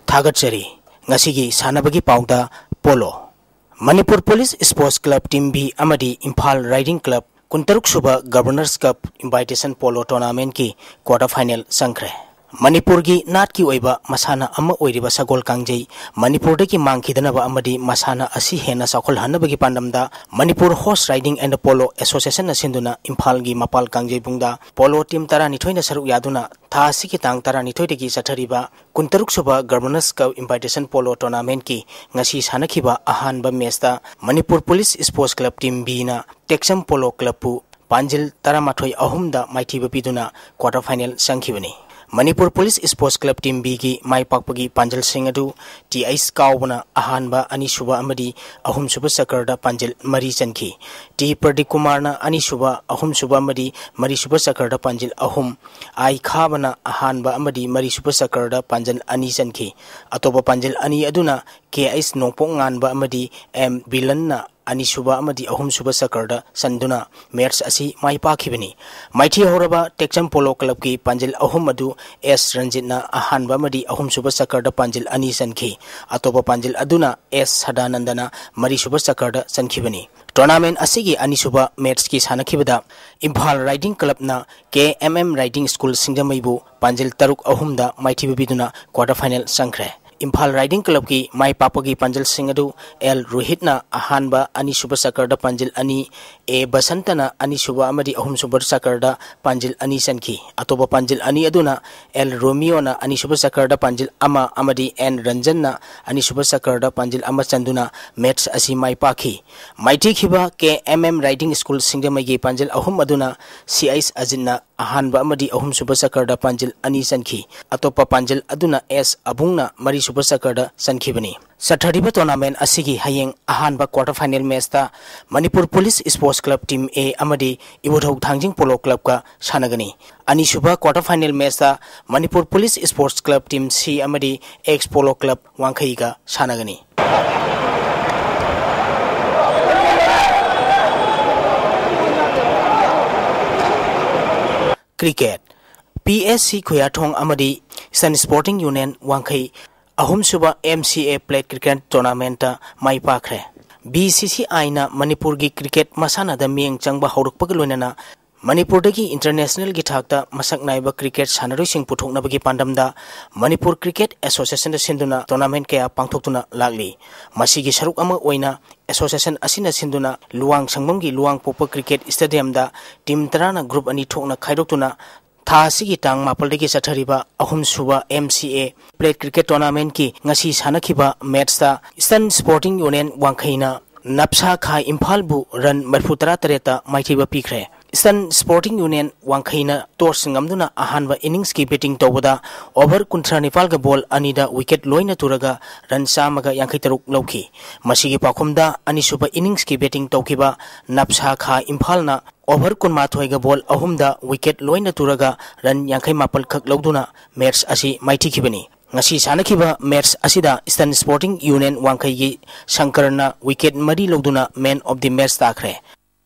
ꯊꯥꯒꯠꯆꯔꯤ꯫ ꯉꯁꯤꯒꯤ ꯁꯥꯟꯅꯕꯒꯤ ꯄꯥꯎꯗ polo. Manipur police sports club team B ꯑꯃꯗꯤ ꯏꯝꯐꯥꯜ ꯔꯥꯏꯗꯤꯡ ꯀ꯭ꯂꯕ ꯀꯨꯟꯇꯔꯨꯛ ꯁꯨꯕ ꯒꯕꯔꯅꯔꯁ ꯀꯞ ꯏꯟꯚꯥꯏꯇꯦꯁꯟ ꯄꯣꯂꯣ ꯇꯣꯔꯅꯥꯃꯦꯟꯠꯀꯤ ꯀ꯭ꯋꯥꯔꯇꯔ ꯐꯥꯏꯅꯦꯜ ꯆꯪꯈ꯭ꯔꯦ꯫ ꯃꯅꯤꯄꯨꯔꯒꯤ ꯅꯥꯠꯀꯤ ꯑꯣꯏꯕ ꯃꯁꯥꯟꯅ ꯑꯃ ꯑꯣꯏꯔꯤꯕ ꯁꯒꯣꯜ ꯀꯥꯡꯖꯩ ꯃꯅꯤꯄꯨꯔꯗꯒꯤ ꯃꯥꯡꯈꯤꯗꯅꯕ ꯑꯃꯗꯤ ꯃꯁꯥꯟꯅ ꯑꯁꯤ ꯍꯦꯟꯅ ꯆꯥꯎꯈꯠꯍꯟꯅꯕꯒꯤ ꯄꯥꯟꯗꯝꯗ Manipur horse riding and polo ꯑꯦꯁꯣꯁꯤꯌꯦꯁꯟꯅ ꯁꯤꯟꯗꯨꯅ ꯏꯝꯐꯥꯜꯒꯤ ꯃꯄꯥꯜ ꯀꯥꯡꯖꯩꯕꯨꯡꯗ ꯄꯣꯂꯣ ꯇꯤꯝ ꯇꯔꯥꯅꯤꯊꯣꯏꯅ ꯁꯔꯨꯛ ꯌꯥꯗꯨꯅ ꯊꯥ ꯑꯁꯤꯒꯤ ꯇꯥꯡ ꯇꯔꯥꯅꯤꯊꯣꯏꯗꯒꯤ ꯆꯠꯊꯔꯤꯕ ꯀꯨꯟꯇꯔꯨꯛ ꯁꯨꯕ ꯒꯕꯔꯅꯔꯁ ꯀꯞ ꯏꯟꯚꯥꯏꯇꯦꯁꯟ ꯄꯣꯂꯣ ꯇꯣꯔꯅꯥꯃꯦꯟꯠꯀꯤ ꯉꯁꯤ ꯁꯥꯟꯅꯈꯤꯕ ꯑꯍꯥꯟꯕ ꯃꯦꯆꯇ Manipur police sports club team ꯕꯤꯅ ꯇꯦꯛꯆꯝ ꯄꯣꯂꯣ ꯀ꯭ꯂꯕꯄꯨ ꯄꯥꯟꯖꯤꯜ ꯇꯔꯥꯃꯥꯊꯣꯏ ꯑꯍꯨꯝꯗ ꯃꯥꯏꯊꯤꯕ ꯄꯤꯗꯨꯅ ꯀ꯭ꯋꯥꯔꯇꯔ ꯐꯥꯏꯅꯦꯜ ꯆꯪꯈꯤꯕꯅꯤ꯫ Manipur police sports club team ꯕꯤꯒꯤ ꯃꯥꯏ ꯄꯥꯛꯄꯒꯤ ꯄꯥꯟꯖꯜꯁꯤꯡ ꯑꯗꯨ ꯇꯤ ꯑꯩꯆ ꯀꯥꯎꯕꯅ ꯑꯍꯥꯟꯕ, ꯑꯅꯤꯁꯨꯕ ꯑꯃꯗꯤ ꯑꯍꯨꯝꯁꯨꯕ ꯆꯀꯔꯗ ꯄꯥꯟꯖꯜ ꯃꯔꯤ ꯆꯟꯈꯤ꯫ ꯇꯤ ꯄ꯭ꯔꯗꯤꯞ ꯀꯨꯃꯥꯔꯅ ꯑꯅꯤꯁꯨꯕ, ꯑꯍꯨꯝꯁꯨꯕ ꯑꯃꯗꯤ ꯃꯔꯤꯁꯨꯕ ꯆꯀꯔꯗ ꯄꯥꯟꯖꯜ ꯑꯍꯨꯝ, ꯑꯥꯏ ꯈꯥꯕꯅ ꯑꯍꯥꯟꯕ ꯑꯃꯗꯤ ꯃꯔꯤꯁꯨꯕ ꯆꯀꯔꯗ ꯄꯥꯟꯖꯜ ꯑꯅꯤ ꯆꯟꯈꯤ꯫ ꯑꯇꯣꯞꯄ ꯄꯥꯟꯖꯜ ꯑꯅꯤ ꯑꯗꯨꯅ ꯀꯦ ꯑꯩꯆ ꯅꯣꯡꯄꯣꯛ ꯉꯥꯟꯕ ꯑꯃꯗꯤ ꯑꯦꯝ ꯕꯤꯂꯟꯅ ꯑꯅꯤꯁꯨꯕ ꯑꯃꯗꯤ ꯑꯍꯨꯝꯁꯨꯕ ꯆꯀꯔꯗ ꯆꯟꯗꯨꯅ ꯃꯦꯆ ꯑꯁꯤ ꯃꯥꯏ ꯄꯥꯛꯈꯤꯕꯅꯤ꯫ ꯃꯥꯏꯊꯤ ꯍꯧꯔꯕ ꯇꯦꯛꯆꯝ ꯄꯣꯂꯣ ꯀ꯭ꯂꯕꯀꯤ ꯄꯥꯟꯖꯜ ꯑꯍꯨꯝ ꯑꯗꯨ ꯑꯦꯁ ꯔꯟꯖꯤꯠꯅ ꯑꯍꯥꯟꯕ ꯑꯃꯗꯤ ꯑꯍꯨꯝꯁꯨꯕ ꯆꯀꯔꯗ ꯄꯥꯟꯖꯜ ꯑꯅꯤ ꯆꯟꯈꯤ꯫ ꯑꯇꯣꯞꯄ ꯄꯥꯟꯖꯜ ꯑꯗꯨꯅ ꯑꯦꯁ ꯁꯗꯥꯅꯟꯗꯅ ꯃꯔꯤꯁꯨꯕ ꯆꯀꯔꯗ ꯆꯟꯈꯤꯕꯅꯤ꯫ ꯇꯣꯔꯅꯥꯃꯦꯟ ꯑꯁꯤꯒꯤ ꯑꯅꯤꯁꯨꯕ ꯃꯦꯆꯀꯤ ꯁꯥꯟꯅꯈꯤꯕꯗ ꯏꯝꯐꯥꯜ ꯔꯥꯏꯗꯤꯡ ꯀ꯭ꯂꯕꯅ ꯀꯦ ꯑꯦꯝ ꯑꯦꯝ ꯔꯥꯏꯗꯤꯡ ꯁ꯭ꯀꯨꯜ ꯁꯤꯡꯖꯃꯩꯕꯨ ꯄꯥꯟꯖꯜ ꯇꯔꯨꯛ ꯑꯍꯨꯝꯗ ꯃꯥꯏꯊꯤꯕ ꯄꯤꯗꯨꯅ ꯀ꯭ꯋꯥꯔꯇꯔ ꯐꯥꯏꯅꯦꯜ ꯆꯪꯈ꯭ꯔꯦ꯫ ꯏꯝꯐꯥꯜ ꯔꯥꯏꯗꯤꯡ ꯀ꯭ꯂꯕꯀꯤ ꯃꯥꯏ ꯄꯥꯛꯄꯒꯤ ꯄꯥꯟꯖꯜꯁꯤꯡ ꯑꯗꯨ ꯑꯦꯜ ꯔꯣꯍꯤꯠꯅ ꯑꯍꯥꯟꯕ, ꯑꯅꯤꯁꯨꯕ ꯆꯀꯔꯗ ꯄꯥꯟꯖꯤꯜ ꯑꯅꯤ, ꯑꯦ ꯕꯁꯟꯇꯅ ꯑꯅꯤꯁꯨꯕ ꯑꯃꯗꯤ ꯑꯍꯨꯝꯁꯨꯕ ꯆꯀꯔꯗ ꯄꯥꯟꯖꯤꯜ ꯑꯅꯤ ꯆꯟꯈꯤ꯫ ꯑꯇꯣꯞꯄ ꯄꯥꯟꯖꯤꯜ ꯑꯅꯤ ꯑꯗꯨꯅ ꯑꯦꯜ ꯔꯣꯃꯤꯌꯣꯅ ꯑꯅꯤꯁꯨꯕ ꯆꯀꯔꯗ ꯄꯥꯟꯖꯤꯜ ꯑꯃ ꯑꯃꯗꯤ ꯑꯦꯟ ꯔꯟꯖꯟꯅ ꯑꯅꯤꯁꯨꯕ ꯆꯀꯔꯗ ꯄꯥꯟꯖꯤꯜ ꯑꯃ ꯆꯟꯗꯨꯅ ꯃꯦꯆ ꯑꯁꯤ ꯃꯥꯏ ꯄꯥꯛꯈꯤ꯫ ꯃꯥꯏꯊꯤꯈꯤꯕ ꯀꯦ ꯑꯦꯝ ꯑꯦꯝ ꯔꯥꯏꯗꯤꯡ ꯁ꯭ꯀꯨꯜ ꯁꯤꯡꯖꯃꯩꯒꯤ ꯄꯥꯟꯖꯤꯜ ꯑꯍꯨꯝ ꯑꯗꯨꯅ ꯁꯤ ꯑꯩꯆ ꯑꯖꯤꯠꯅ ꯑꯍꯥꯟꯕ ꯑꯃꯗꯤ ꯑꯍꯨꯝꯁꯨꯕ ꯆꯀꯔꯗ ꯄꯥꯟꯖꯤꯜ ꯑꯅꯤ ꯆꯟꯈꯤ꯫ ꯑꯇꯣꯞꯄ ꯄꯥꯟꯖꯤꯜ ꯑꯗꯨꯅ ꯑꯦꯁ ꯑꯕꯨꯡꯅ ꯃꯔꯤꯁꯨꯕ ꯆꯀꯔꯗ ꯆꯟꯈꯤꯕꯅꯤ꯫ ꯆꯠꯊꯔꯤꯕ ꯇꯣꯔꯅꯥꯃꯦꯟ ꯑꯁꯤꯒꯤ ꯍꯌꯦꯡ ꯑꯍꯥꯟꯕ ꯀ꯭ꯋꯥꯔꯇꯔ ꯐꯥꯏꯅꯦꯜ ꯃꯦꯆꯇ Manipur police sports club team A ꯑꯃꯗꯤ ꯏꯕꯨꯙꯧ ꯊꯥꯡꯖꯤꯡ ꯄꯣꯂꯣ ꯀ꯭ꯂꯕꯀ ꯁꯥꯟꯅꯒꯅꯤ꯫ ꯑꯅꯤꯁꯨꯕ ꯀ꯭ꯋꯥꯔꯇꯔ ꯐꯥꯏꯅꯦꯜ ꯃꯦꯆꯇ Manipur police sports club team C ꯑꯃꯗꯤ ꯑꯦꯛꯁ ꯄꯣꯂꯣ ꯀ꯭ꯂꯕ ꯋꯥꯡꯈꯩꯒ ꯁꯥꯟꯅꯒꯅꯤ꯫ ꯀ꯭ꯔꯤꯀꯦꯠ꯫ ꯄꯤ ꯑꯦꯁ ꯁꯤ ꯈꯨꯌꯥꯊꯣꯡ ꯑꯃꯗꯤ Eastern Sporting Union ꯋꯥꯡꯈꯩ ꯑꯍꯨꯝꯁꯨꯕ M C A Plate Cricket Tournamentꯇ my ꯄꯥꯛꯈ꯭ꯔꯦ꯫ B C C Iꯅ ꯃꯅꯤꯄꯨꯔꯒꯤ ꯀ꯭ꯔꯤꯀꯦꯠ ꯃꯁꯥꯟꯅꯗ ꯃꯤꯠꯌꯦꯡ ꯆꯪꯕ ꯍꯧꯔꯛꯄꯒ ꯂꯣꯏꯅꯅ ꯃꯅꯤꯄꯨꯔꯗꯒꯤ internationalꯒꯤ ꯊꯥꯛꯇ ꯃꯁꯛ ꯅꯥꯏꯕ ꯀ꯭ꯔꯤꯀꯦꯠ ꯁꯥꯟꯅꯔꯣꯏꯁꯤꯡ ꯄꯨꯊꯣꯛꯅꯕꯒꯤ ꯄꯥꯟꯗꯝꯗ ꯃꯅꯤꯄꯨꯔ ꯀ꯭ꯔꯤꯀꯦꯠ ꯑꯦꯁꯣꯁꯤꯌꯦꯁꯟꯗ ꯁꯤꯟꯗꯨꯅ tournament ꯀꯌꯥ ꯄꯥꯡꯊꯣꯛꯇꯨꯅ ꯂꯥꯛꯂꯤ꯫ ꯃꯁꯤꯒꯤ ꯁꯔꯨꯛ ꯑꯃ ꯑꯣꯏꯅ ꯑꯦꯁꯣꯁꯤꯌꯦꯁꯟ ꯑꯁꯤꯅ ꯁꯤꯟꯗꯨꯅ ꯂꯨꯋꯥꯡ ꯁꯪꯕꯝꯒꯤ ꯂꯨꯋꯥꯡꯄꯣꯛꯄ ꯀ꯭ꯔꯤꯀꯦꯠ ꯁ꯭ꯇꯦꯗꯤꯌꯝꯗ team ꯇꯔꯥꯅ group ꯑꯅꯤ ꯊꯣꯛꯅ ꯈꯥꯏꯗꯣꯛꯇꯨꯅ ꯊꯥ ꯑꯁꯤꯒꯤ ꯇꯥꯡ ꯃꯥꯄꯜꯗꯒꯤ ꯆꯠꯊꯔꯤꯕ ꯑꯍꯨꯝꯁꯨꯕ M C A Plate Cricket Tournamentꯀꯤ ꯉꯁꯤ ꯁꯥꯟꯅꯈꯤꯕ matchꯇ Eastern Sporting Union ꯋꯥꯡꯈꯩꯅ ꯅꯞꯁꯥ ꯈꯥ ꯏꯝꯐꯥꯜꯕꯨ run ꯃꯔꯤꯐꯨ ꯇꯔꯥ ꯇꯔꯦꯠꯇ ꯃꯥꯏꯊꯤꯕ ꯄꯤꯈ꯭ꯔꯦ꯫ Eastern Sporting Union ꯋꯥꯡꯈꯩꯅ toss ꯉꯝꯗꯨꯅ ꯑꯍꯥꯟꯕ inningsꯀꯤ batting ꯇꯧꯕꯗ over ꯀꯨꯟꯊ꯭ꯔꯥ ꯅꯤꯄꯥꯜꯒ ball ꯑꯅꯤꯗ wicket ꯂꯣꯏꯅ ꯇꯨꯔꯒ run ꯆꯥꯝꯃꯒ ꯌꯥꯡꯈꯩ ꯇꯔꯨꯛ ꯂꯧꯈꯤ꯫ ꯃꯁꯤꯒꯤ ꯄꯥꯎꯈꯨꯝꯗ ꯑꯅꯤꯁꯨꯕ inningsꯀꯤ batting ꯇꯧꯈꯤꯕ ꯅꯞꯁꯥ ꯈꯥ ꯏꯝꯐꯥꯜꯅ over ꯀꯨꯟꯃꯥꯊꯣꯏꯒ ball ꯑꯍꯨꯝꯗ wicket ꯂꯣꯏꯅ ꯇꯨꯔꯒ run ꯌꯥꯡꯈꯩ ꯃꯥꯄꯜ ꯈꯛ ꯂꯧꯗꯨꯅ match ꯑꯁꯤ ꯃꯥꯏꯊꯤꯈꯤꯕꯅꯤ꯫ ꯉꯁꯤ ꯁꯥꯟꯅꯈꯤꯕ match ꯑꯁꯤꯗ Eastern Sporting Union ꯋꯥꯡꯈꯩꯒꯤ ꯁꯪꯀꯔꯅ wicket ꯃꯔꯤ ꯂꯧꯗꯨꯅ man of the match ꯇꯥꯈ꯭ꯔꯦ꯫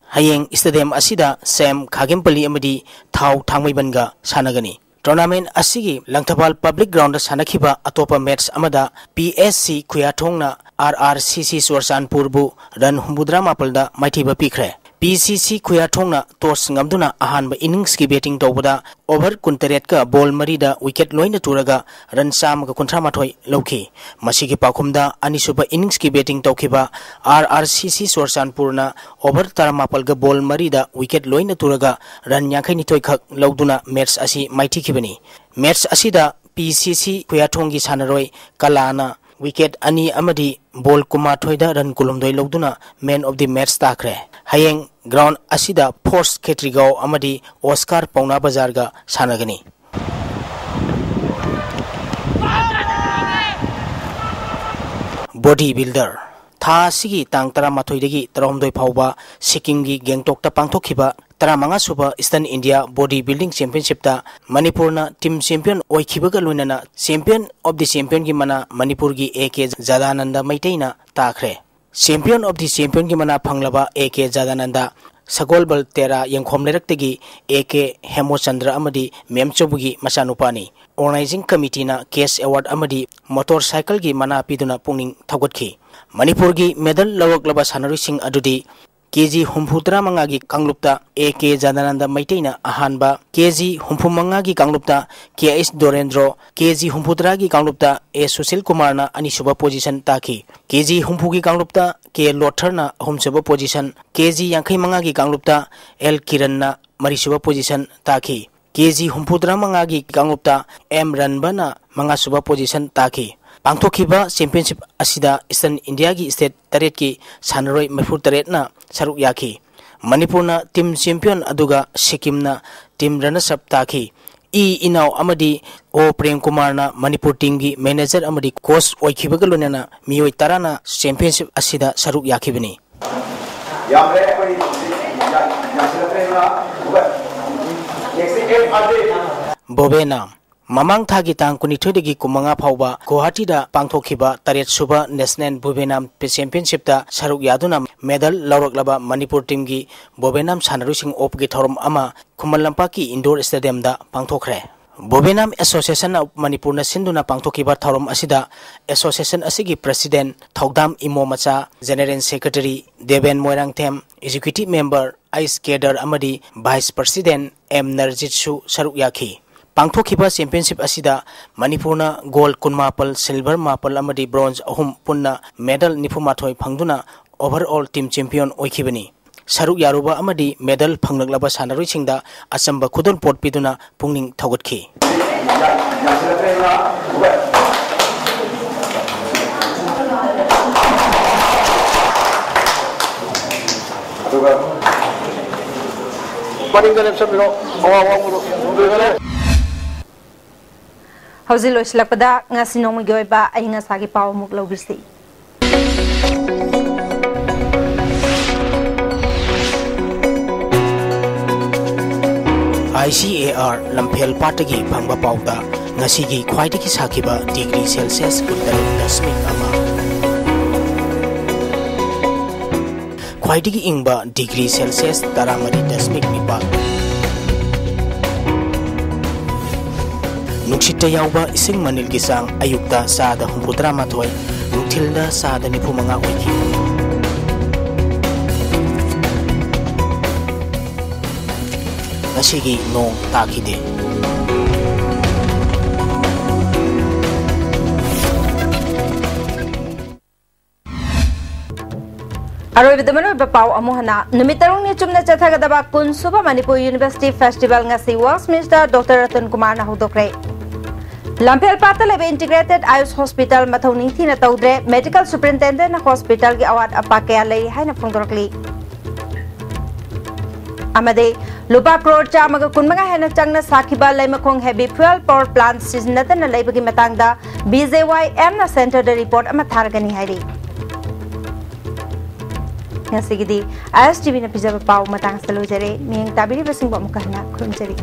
ꯍꯌꯦꯡ stadium ꯑꯁꯤꯗ ꯁꯦꯝ ꯈꯥꯒꯦꯝꯄꯜꯂꯤ ꯑꯃꯗꯤ ꯊꯥꯎ ꯊꯥꯡꯃꯩꯕꯟꯒ ꯁꯥꯟꯅꯒꯅꯤ꯫ Tournament ꯑꯁꯤꯒꯤ ꯂꯪꯊꯕꯥꯜ public groundꯗ ꯁꯥꯟꯅꯈꯤꯕ ꯑꯇꯣꯞꯄ match ꯑꯃꯗ P S C ꯈꯨꯌꯥꯊꯣꯡꯅ R R C C ꯆꯨꯔꯆꯥꯟꯄꯨꯔꯕꯨ run ꯍꯨꯝꯐꯨꯇꯔꯥ ꯃꯥꯄꯜꯗ ꯃꯥꯏꯊꯤꯕ ꯄꯤꯈ꯭ꯔꯦ꯫ P C C ꯈꯨꯌꯥꯊꯣꯡꯅ toss ꯉꯝꯗꯨꯅ ꯑꯍꯥꯟꯕ inningsꯀꯤ batting ꯇꯧꯕꯗ over ꯀꯨꯟꯇꯔꯦꯠꯀ ball ꯃꯔꯤꯗ wicket ꯂꯣꯏꯅ ꯇꯨꯔꯒ run ꯆꯥꯝꯃꯒ ꯀꯨꯟꯊ꯭ꯔꯥ ꯃꯥꯊꯣꯏ ꯂꯧꯈꯤ꯫ ꯃꯁꯤꯒꯤ ꯄꯥꯎꯈꯨꯝꯗ ꯑꯅꯤꯁꯨꯕ inningsꯀꯤ batting ꯇꯧꯈꯤꯕ R R C C ꯆꯨꯔꯆꯥꯟꯄꯨꯔꯅ over ꯇꯔꯥꯃꯥꯄꯜꯒ ball ꯃꯔꯤꯗ wicket ꯂꯣꯏꯅ ꯇꯨꯔꯒ run ꯌꯥꯡꯈꯩ ꯅꯤꯊꯣꯏ ꯈꯛ ꯂꯧꯗꯨꯅ match ꯑꯁꯤ ꯃꯥꯏꯊꯤꯈꯤꯕꯅꯤ꯫ Match ꯑꯁꯤꯗ P C C ꯈꯨꯌꯥꯊꯣꯡꯒꯤ ꯁꯥꯟꯅꯔꯣꯏ ꯀꯂꯥꯅ wicket ꯑꯅꯤ ꯑꯃꯗꯤ ball ꯀꯨꯟꯃꯥꯊꯣꯏꯗ run ꯀꯨꯟꯍꯨꯝꯗꯣꯏ ꯂꯧꯗꯨꯅ man of the match ꯇꯥꯈ꯭ꯔꯦ꯫ ꯍꯌꯦꯡ ground ꯑꯁꯤꯗ Force ꯈꯦꯇ꯭ꯔꯤꯒꯥꯎ ꯑꯃꯗꯤ Oscar ꯄꯥꯎꯅꯥ ꯕꯖꯥꯔꯒ ꯁꯥꯟꯅꯒꯅꯤ꯫ Body builder꯫ ꯊꯥ ꯑꯁꯤꯒꯤ ꯇꯥꯡ ꯇꯔꯥꯃꯥꯊꯣꯏꯗꯒꯤ ꯇꯔꯥꯍꯨꯝꯗꯣꯏ ꯐꯥꯎꯕ ꯁꯤꯛꯀꯤꯝꯒꯤ ꯒꯦꯡꯇꯣꯛꯇ ꯄꯥꯡꯊꯣꯛꯈꯤꯕ ꯇꯔꯥꯃꯉꯥ ꯁꯨꯕ Eastern India Body Building Championshipꯇ ꯃꯅꯤꯄꯨꯔꯅ team champion ꯑꯣꯏꯈꯤꯕꯒ ꯂꯣꯏꯅꯅ Champion of the Championꯒꯤ ꯃꯅꯥ ꯃꯅꯤꯄꯨꯔꯒꯤ A K ꯖꯥꯗꯥꯅꯟꯗ ꯃꯩꯇꯩꯅ ꯇꯥꯈ꯭ꯔꯦ꯫ Champion of the Championꯒꯤ ꯃꯅꯥ ꯐꯪꯂꯕ A K ꯖꯥꯗꯥꯅꯟꯗ ꯁꯒꯣꯜꯕꯜ ꯇꯦꯔꯥ ꯌꯦꯡꯈꯣꯝ ꯂꯩꯔꯛꯇꯒꯤ ꯑꯦ ꯀꯦ ꯍꯦꯃꯣꯆꯟꯗ꯭ꯔ ꯑꯃꯗꯤ ꯃꯦꯝꯆꯧꯕꯒꯤ ꯃꯆꯥꯅꯨꯄꯥꯅꯤ꯫ Organizing Committeeꯅ cash award ꯑꯃꯗꯤ motorcycleꯒꯤ ꯃꯅꯥ ꯄꯤꯗꯨꯅ ꯄꯨꯛꯅꯤꯡ ꯊꯧꯒꯠꯈꯤ꯫ ꯃꯅꯤꯄꯨꯔꯒꯤ medal ꯂꯧꯔꯛꯂꯕ ꯁꯥꯟꯅꯔꯣꯏꯁꯤꯡ ꯑꯗꯨꯗꯤ ꯀꯦ ꯖꯤ ꯍꯨꯝꯐꯨꯇꯔꯥ ꯃꯉꯥꯒꯤ ꯀꯥꯡꯂꯨꯞꯇ ꯑꯦ ꯀꯦ ꯖꯅꯥꯅꯟꯗ ꯃꯩꯇꯩꯅ ꯑꯍꯥꯟꯕ, ꯀꯦ ꯖꯤ ꯍꯨꯝꯐꯨ ꯃꯉꯥꯒꯤ ꯀꯥꯡꯂꯨꯞꯇ ꯀꯦ ꯑꯩꯆ ꯗꯣꯔꯦꯟꯗ꯭ꯔꯣ, ꯀꯦ ꯖꯤ ꯍꯨꯝꯐꯨꯇꯔꯥꯒꯤ ꯀꯥꯡꯂꯨꯞꯇ ꯑꯦ ꯁꯨꯁꯤꯜ ꯀꯨꯃꯥꯔꯅ ꯑꯅꯤꯁꯨꯕ position ꯇꯥꯈꯤ꯫ ꯀꯦ ꯖꯤ ꯍꯨꯝꯐꯨꯒꯤ ꯀꯥꯡꯂꯨꯞꯇ ꯀꯦ ꯂꯣꯊꯔꯅ ꯑꯍꯨꯝꯁꯨꯕ position, ꯀꯦ ꯖꯤ ꯌꯥꯡꯈꯩ ꯃꯉꯥꯒꯤ ꯀꯥꯡꯂꯨꯞꯇ ꯑꯦꯜ ꯀꯤꯔꯟꯅ ꯃꯔꯤꯁꯨꯕ position ꯇꯥꯈꯤ꯫ ꯀꯦ ꯖꯤ ꯍꯨꯝꯐꯨꯇꯔꯥ ꯃꯉꯥꯒꯤ ꯀꯥꯡꯂꯨꯞꯇ ꯑꯦꯝ ꯔꯟꯕꯅ ꯃꯉꯥꯁꯨꯕ position ꯇꯥꯈꯤ꯫ ꯄꯥꯡꯊꯣꯛꯈꯤꯕ championship ꯑꯁꯤꯗ Eastern Indiaꯒꯤ state ꯇꯔꯦꯠꯀꯤ ꯁꯥꯟꯅꯔꯣꯏ ꯃꯔꯤꯐꯨꯇꯔꯦꯠꯅ ꯁꯔꯨꯛ ꯌꯥꯈꯤ꯫ ꯃꯅꯤꯄꯨꯔꯅ team champion ꯑꯗꯨꯒ ꯁꯤꯛꯀꯤꯝꯅ team runners up ꯇꯥꯈꯤ꯫ ꯏ ꯏꯅꯥꯎ ꯑꯃꯗꯤ ꯑꯣ ꯄ꯭ꯔꯦꯝ ꯀꯨꯃꯥꯔꯅ ꯃꯅꯤꯄꯨꯔ teamꯒꯤ manager ꯑꯃꯗꯤ coach ꯑꯣꯏꯈꯤꯕꯒ ꯂꯣꯏꯅꯅ ꯃꯤꯑꯣꯏ ꯇꯔꯥꯅ championship ꯑꯁꯤꯗ ꯁꯔꯨꯛ ꯌꯥꯈꯤꯕꯅꯤ꯫ ꯌꯥꯝꯈ꯭ꯔꯦ, ꯑꯩꯈꯣꯏ ꯌꯥ-, ꯌꯥꯁꯤꯜꯂꯛꯇ꯭ꯔꯦ, ꯑꯗꯨꯅ next eight hundred꯫ ꯕꯣꯕꯦꯅꯥꯝ꯫ ꯃꯃꯥꯡ ꯊꯥꯒꯤ ꯇꯥꯡ ꯀꯨꯟꯅꯤꯊꯣꯏꯗꯒꯤ ꯀꯨꯟꯃꯉꯥ ꯐꯥꯎꯕ ꯒꯨꯋꯥꯍꯥꯇꯤꯗ ꯄꯥꯡꯊꯣꯛꯈꯤꯕ ꯇꯔꯦꯠꯁꯨꯕ National ꯕꯣꯕꯦꯅꯥꯝ Championshipꯇ ꯁꯔꯨꯛ ꯌꯥꯗꯨꯅ medal ꯂꯧꯔꯛꯂꯕ ꯃꯅꯤꯄꯨꯔ teamꯒꯤ ꯕꯣꯕꯦꯅꯥꯝ ꯁꯥꯟꯅꯔꯣꯏꯁꯤꯡ ꯑꯣꯛꯄꯒꯤ ꯊꯧꯔꯝ ꯑꯃ ꯈꯨꯃꯟ ꯂꯝꯄꯥꯛꯀꯤ indoor stadiumꯗ ꯄꯥꯡꯊꯣꯛꯈ꯭ꯔꯦ꯫ ꯕꯣꯕꯦꯅꯥꯝ Association of ꯃꯅꯤꯄꯨꯔꯅ ꯁꯤꯟꯗꯨꯅ ꯄꯥꯡꯊꯣꯛꯈꯤꯕ ꯊꯧꯔꯝ ꯑꯁꯤꯗ association ꯑꯁꯤꯒꯤ president Thoudam Imomcha, general secretary Deben Moirangthem, executive member ꯑꯩꯁ ꯀꯦꯗꯔ ꯑꯃꯗꯤ vice president ꯑꯦꯝ ꯅꯔꯖꯤꯠꯁꯨ ꯁꯔꯨꯛ ꯌꯥꯈꯤ꯫ ꯄꯥꯡꯊꯣꯛꯈꯤꯕ championship ꯑꯁꯤꯗ ꯃꯅꯤꯄꯨꯔꯅ gold ꯀꯨꯟꯃꯥꯄꯜ, silver ꯃꯥꯄꯜ ꯑꯃꯗꯤ bronze ꯑꯍꯨꯝ, ꯄꯨꯟꯅ medal ꯅꯤꯐꯨꯃꯥꯊꯣꯏ ꯐꯪꯗꯨꯅ overall team champion ꯑꯣꯏꯈꯤꯕꯅꯤ꯫ ꯁꯔꯨꯛ ꯌꯥꯔꯨꯕ ꯑꯃꯗꯤ medal ꯐꯪꯂꯛꯂꯕ ꯁꯥꯟꯅꯔꯣꯏꯁꯤꯡꯗ ꯑꯆꯝꯕ ꯈꯨꯗꯣꯜꯄꯣꯠ ꯄꯤꯗꯨꯅ ꯄꯨꯛꯅꯤꯡ ꯊꯧꯒꯠꯈꯤ꯫ ꯑꯗꯨꯒ ꯃꯅꯤꯡꯗ ꯂꯦꯞꯁꯟꯕꯤꯔꯣ꯫ ꯑꯋꯥꯡ ꯑꯋꯥꯡꯕꯗꯣ꯫ ꯍꯧꯖꯤꯛ ꯂꯣꯏꯁꯤꯜꯂꯛꯄꯗ ꯉꯁꯤ ꯅꯣꯡꯃꯒꯤ ꯑꯣꯏꯕ ꯑꯏꯪ ꯑꯁꯥꯒꯤ ꯄꯥꯎ ꯑꯃꯨꯛ ꯂꯧꯕꯤꯁꯤ꯫ I C A R ꯂꯝꯐꯦꯜ ꯄꯥꯠꯇꯒꯤ ꯐꯪꯕ ꯄꯥꯎꯗ ꯉꯁꯤꯒꯤ ꯈ꯭ꯋꯥꯏꯗꯒꯤ ꯁꯥꯈꯤꯕ degree Celsius ꯀꯨꯟꯇꯔꯨꯛ ꯗꯁꯃꯤꯛ ꯑꯃ꯫ ꯈ꯭ꯋꯥꯏꯗꯒꯤ ꯏꯪꯕ ꯗꯤꯒ꯭ꯔꯤ ꯁꯦꯜꯁꯤꯌꯁ ꯇꯔꯥꯃꯔꯤ ꯗꯁꯃꯤꯛ ꯅꯤꯄꯥꯜ꯫ ꯅꯨꯡꯁꯤꯠꯇ ꯌꯥꯎꯕ ꯏꯁꯤꯡ ꯃꯅꯤꯜꯒꯤ ꯆꯥꯡ ꯑꯌꯨꯛꯇ ꯆꯥꯗ ꯍꯨꯝꯐꯨꯇꯔꯥ ꯃꯥꯊꯣꯏ, ꯅꯨꯡꯊꯤꯜꯗ ꯆꯥꯗ ꯅꯤꯐꯨ ꯃꯉꯥ ꯑꯣꯏꯈꯤ꯫ ꯉꯁꯤꯒꯤ ꯅꯣꯡ ꯇꯥꯈꯤꯗꯦ꯫ ꯑꯔꯣꯏꯕꯗ ꯃꯔꯨꯑꯣꯏꯕ ꯄꯥꯎ ꯑꯃꯨꯛ ꯍꯟꯅ꯫ ꯅꯨꯃꯤꯠ ꯇꯔꯨꯛꯅꯤ ꯆꯨꯞꯅ ꯆꯠꯊꯒꯗꯕ ꯀꯨꯟ ꯁꯨꯕ ꯃꯅꯤꯄꯨꯔ ꯌꯨꯅꯤꯚꯔꯁꯤꯇꯤ ꯐꯦꯁꯇꯤꯚꯦꯜ ꯉꯁꯤ ꯋꯔꯛꯁ ꯃꯤꯅꯤꯁꯇꯔ ꯗꯣꯛꯇꯔ ꯔꯇꯟ ꯀꯨꯃꯥꯔꯅ ꯍꯧꯗꯣꯛꯈ꯭ꯔꯦ꯫ ꯂꯝꯐꯦꯜꯄꯥꯠꯇ ꯂꯩꯕ ꯏꯟꯇꯤꯒ꯭ꯔꯦꯇꯦꯗ ꯑꯥꯌꯨꯁ ꯍꯣꯁꯄꯤꯇꯥꯜ ꯃꯊꯧ ꯅꯤꯡꯊꯤꯅ ꯇꯧꯗ꯭ꯔꯦ, ꯃꯦꯗꯤꯀꯦꯜ ꯁꯨꯄꯔꯤꯟꯇꯦꯟꯗꯦꯟꯠꯅ ꯍꯣꯁꯄꯤꯇꯥꯜꯒꯤ ꯑꯋꯥꯠ ꯑꯄꯥ ꯀꯌꯥ ꯂꯩ ꯍꯥꯏꯅ ꯐꯣꯡꯗꯣꯔꯛꯂꯤ꯫ ꯑꯃꯗꯤ ꯂꯨꯄꯥ ꯀ꯭ꯔꯣꯔ ꯆꯥꯝꯃꯒ ꯀꯨꯟꯃꯉꯥ ꯍꯦꯟꯅ ꯆꯪꯅ ꯁꯥꯈꯤꯕ ꯂꯩꯃꯈꯣꯡ ꯍꯦꯚꯤ ꯐ꯭ꯌꯨꯑꯦꯜ ꯄꯥꯋꯔ ꯄ꯭ꯂꯥꯟꯠ ꯁꯤꯖꯤꯟꯅꯗꯅ ꯂꯩꯕꯒꯤ ꯃꯇꯥꯡꯗ ꯕꯤ ꯖꯦ ꯋꯥꯏ ꯑꯦꯝꯅ ꯁꯦꯟꯇꯔꯗ ꯔꯤꯄꯣꯔꯠ ꯑꯃ ꯊꯥꯔꯒꯅꯤ ꯍꯥꯏꯔꯤ꯫ ꯉꯁꯤꯒꯤꯗꯤ ꯑꯥꯏ ꯑꯦꯁ ꯇꯤ ꯚꯤꯅ ꯄꯤꯖꯕ ꯄꯥꯎ ꯃꯇꯥꯡꯁꯤꯗ ꯂꯣꯏꯖꯔꯦ꯫ ꯃꯤꯠꯌꯦꯡ ꯇꯥꯕꯤꯔꯤꯕꯁꯤꯡꯕꯨ ꯑꯃꯨꯛꯀ ꯍꯟꯅ ꯈꯨꯔꯨꯝꯖꯔꯤ꯫